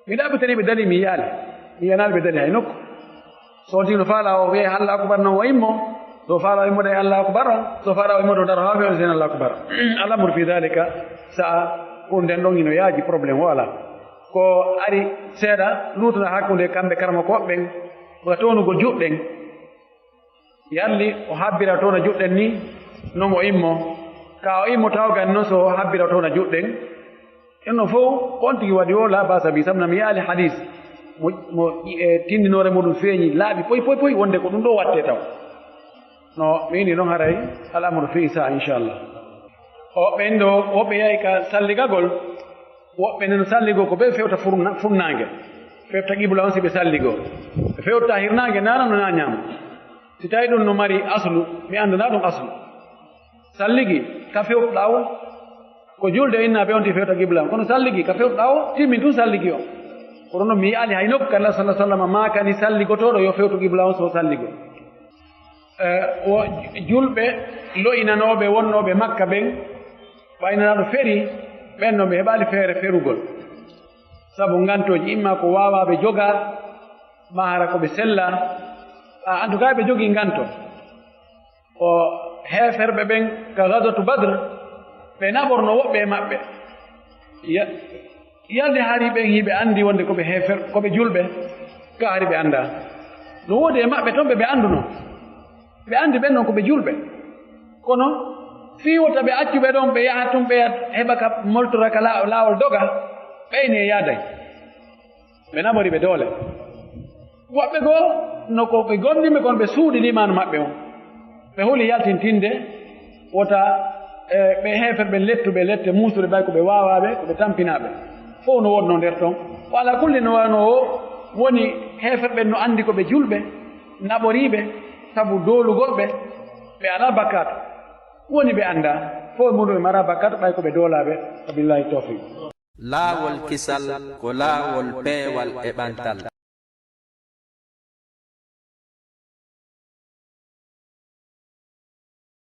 Mi ɗaɓɓitanii ɓe dalil, mi yi'aali. Mi yi'anaali ɓe dalil hay nokku. So on tigi no faalaa o wi'a Allahu Akbar non o immo. So faalaa o immo ɗay Allahu Akbar on. So faalaa o immo to daro haa o wi'a on sen Allahu Akbar. Al-amru fi dhalika sa'a, ko nden ɗon hino yaaji, problème o alaa. Ko ari seeɗa luutana hakkunde kamɓe karamokooɓe ɓen, ko toonugol juɗɗen. Yalli o habbira toona juɗɗen ni, non o immo. Ka o immo tawgan non so o habbira toona juɗɗen. En no fow, ko on tigi waɗi o, la basa bi, sabu na mi yaali hadis mo, mo, e, tindinoore muɗum feeñi, laaɓi poy, poy, poy, wonde ko ɗum ɗo watte taw. No, mi ini non haray, al amru fi isa, inchallah. O, ɓen ɗo, woɓɓe yahi ka salligagol, woɓɓe nen salligoo ko ɓe fewta furna-, funnaange, fewta qibla on si ɓe salligoo. Ɓe fewta hirnaange naana no na ñaama. Si tawi ɗum no mari aslu, mi anndanaa ɗum aslu. Salligi ka fewtuɗaa o, ko julde inna ɓe on ti fewta qibla on. Kono salligi ka fewtuɗaa o, timmin tun salligi on. Kono non mi yi'aali hay nokku ka Alla sallallahu alaihi wasallam maakani salligotooɗo yo fewtu qibla on so salligoo. Eh, wo julɓe lo'inanooɓe wonnooɓe Makka ɓen, ɓay Nelaaɗo feri, ɓen non ɓe heɓaali feere ferugol. Sabu ngantooji, imma ko waawaa ɓe jogaa, maa hara ko ɓe sellaa. A, en tout cas, ɓe jogii nganto. Ko heeferɓe ɓen ka Gazwatu Badr, ɓe naɓorno woɓɓe e maɓɓe. Ya-, yalde hari ɓen hiɓe anndi wonde ko ɓe heefer-, ko ɓe julɓe, ka hari ɓe anndaa. No woodi e maɓɓe ton ɓe ɓe anndunoo. Ɓe anndi ɓen non ko ɓe julɓe. Kono fii wota ɓe accu ɓe ɗon, ɓe yaha tun, ɓe yah-, heɓa ka moltora ka laa-, laawol doga, ɓeyni e yaaday. Ɓe naɓori ɓe doole. Woɓɓe goo, no ko ɓe gomɗinɓe kon, ɓe suuɗi liimaanu maɓɓe on. Ɓe huli yaltintinde, wota, e, ɓe heeferɓe lettu ɓe lette muusude, ɓay ko ɓe waawaaɓe, ko ɓe tampinaaɓe. Fow no wonno nder ton. Wa ala kulli no wano o woni heeferɓe no anndi ko ɓe julɓe, naɓoriiɓe, sabu doolugol ɓe, ɓe alaa bakkaatu. Woni ɓe anndaa, fow e muuɗum ɓe maraa bakkaatu, ɓay ko ɓe doolaaɓe. Wa billahi tawfiq. Laawol kisal ko laawol peewal e ɓantal.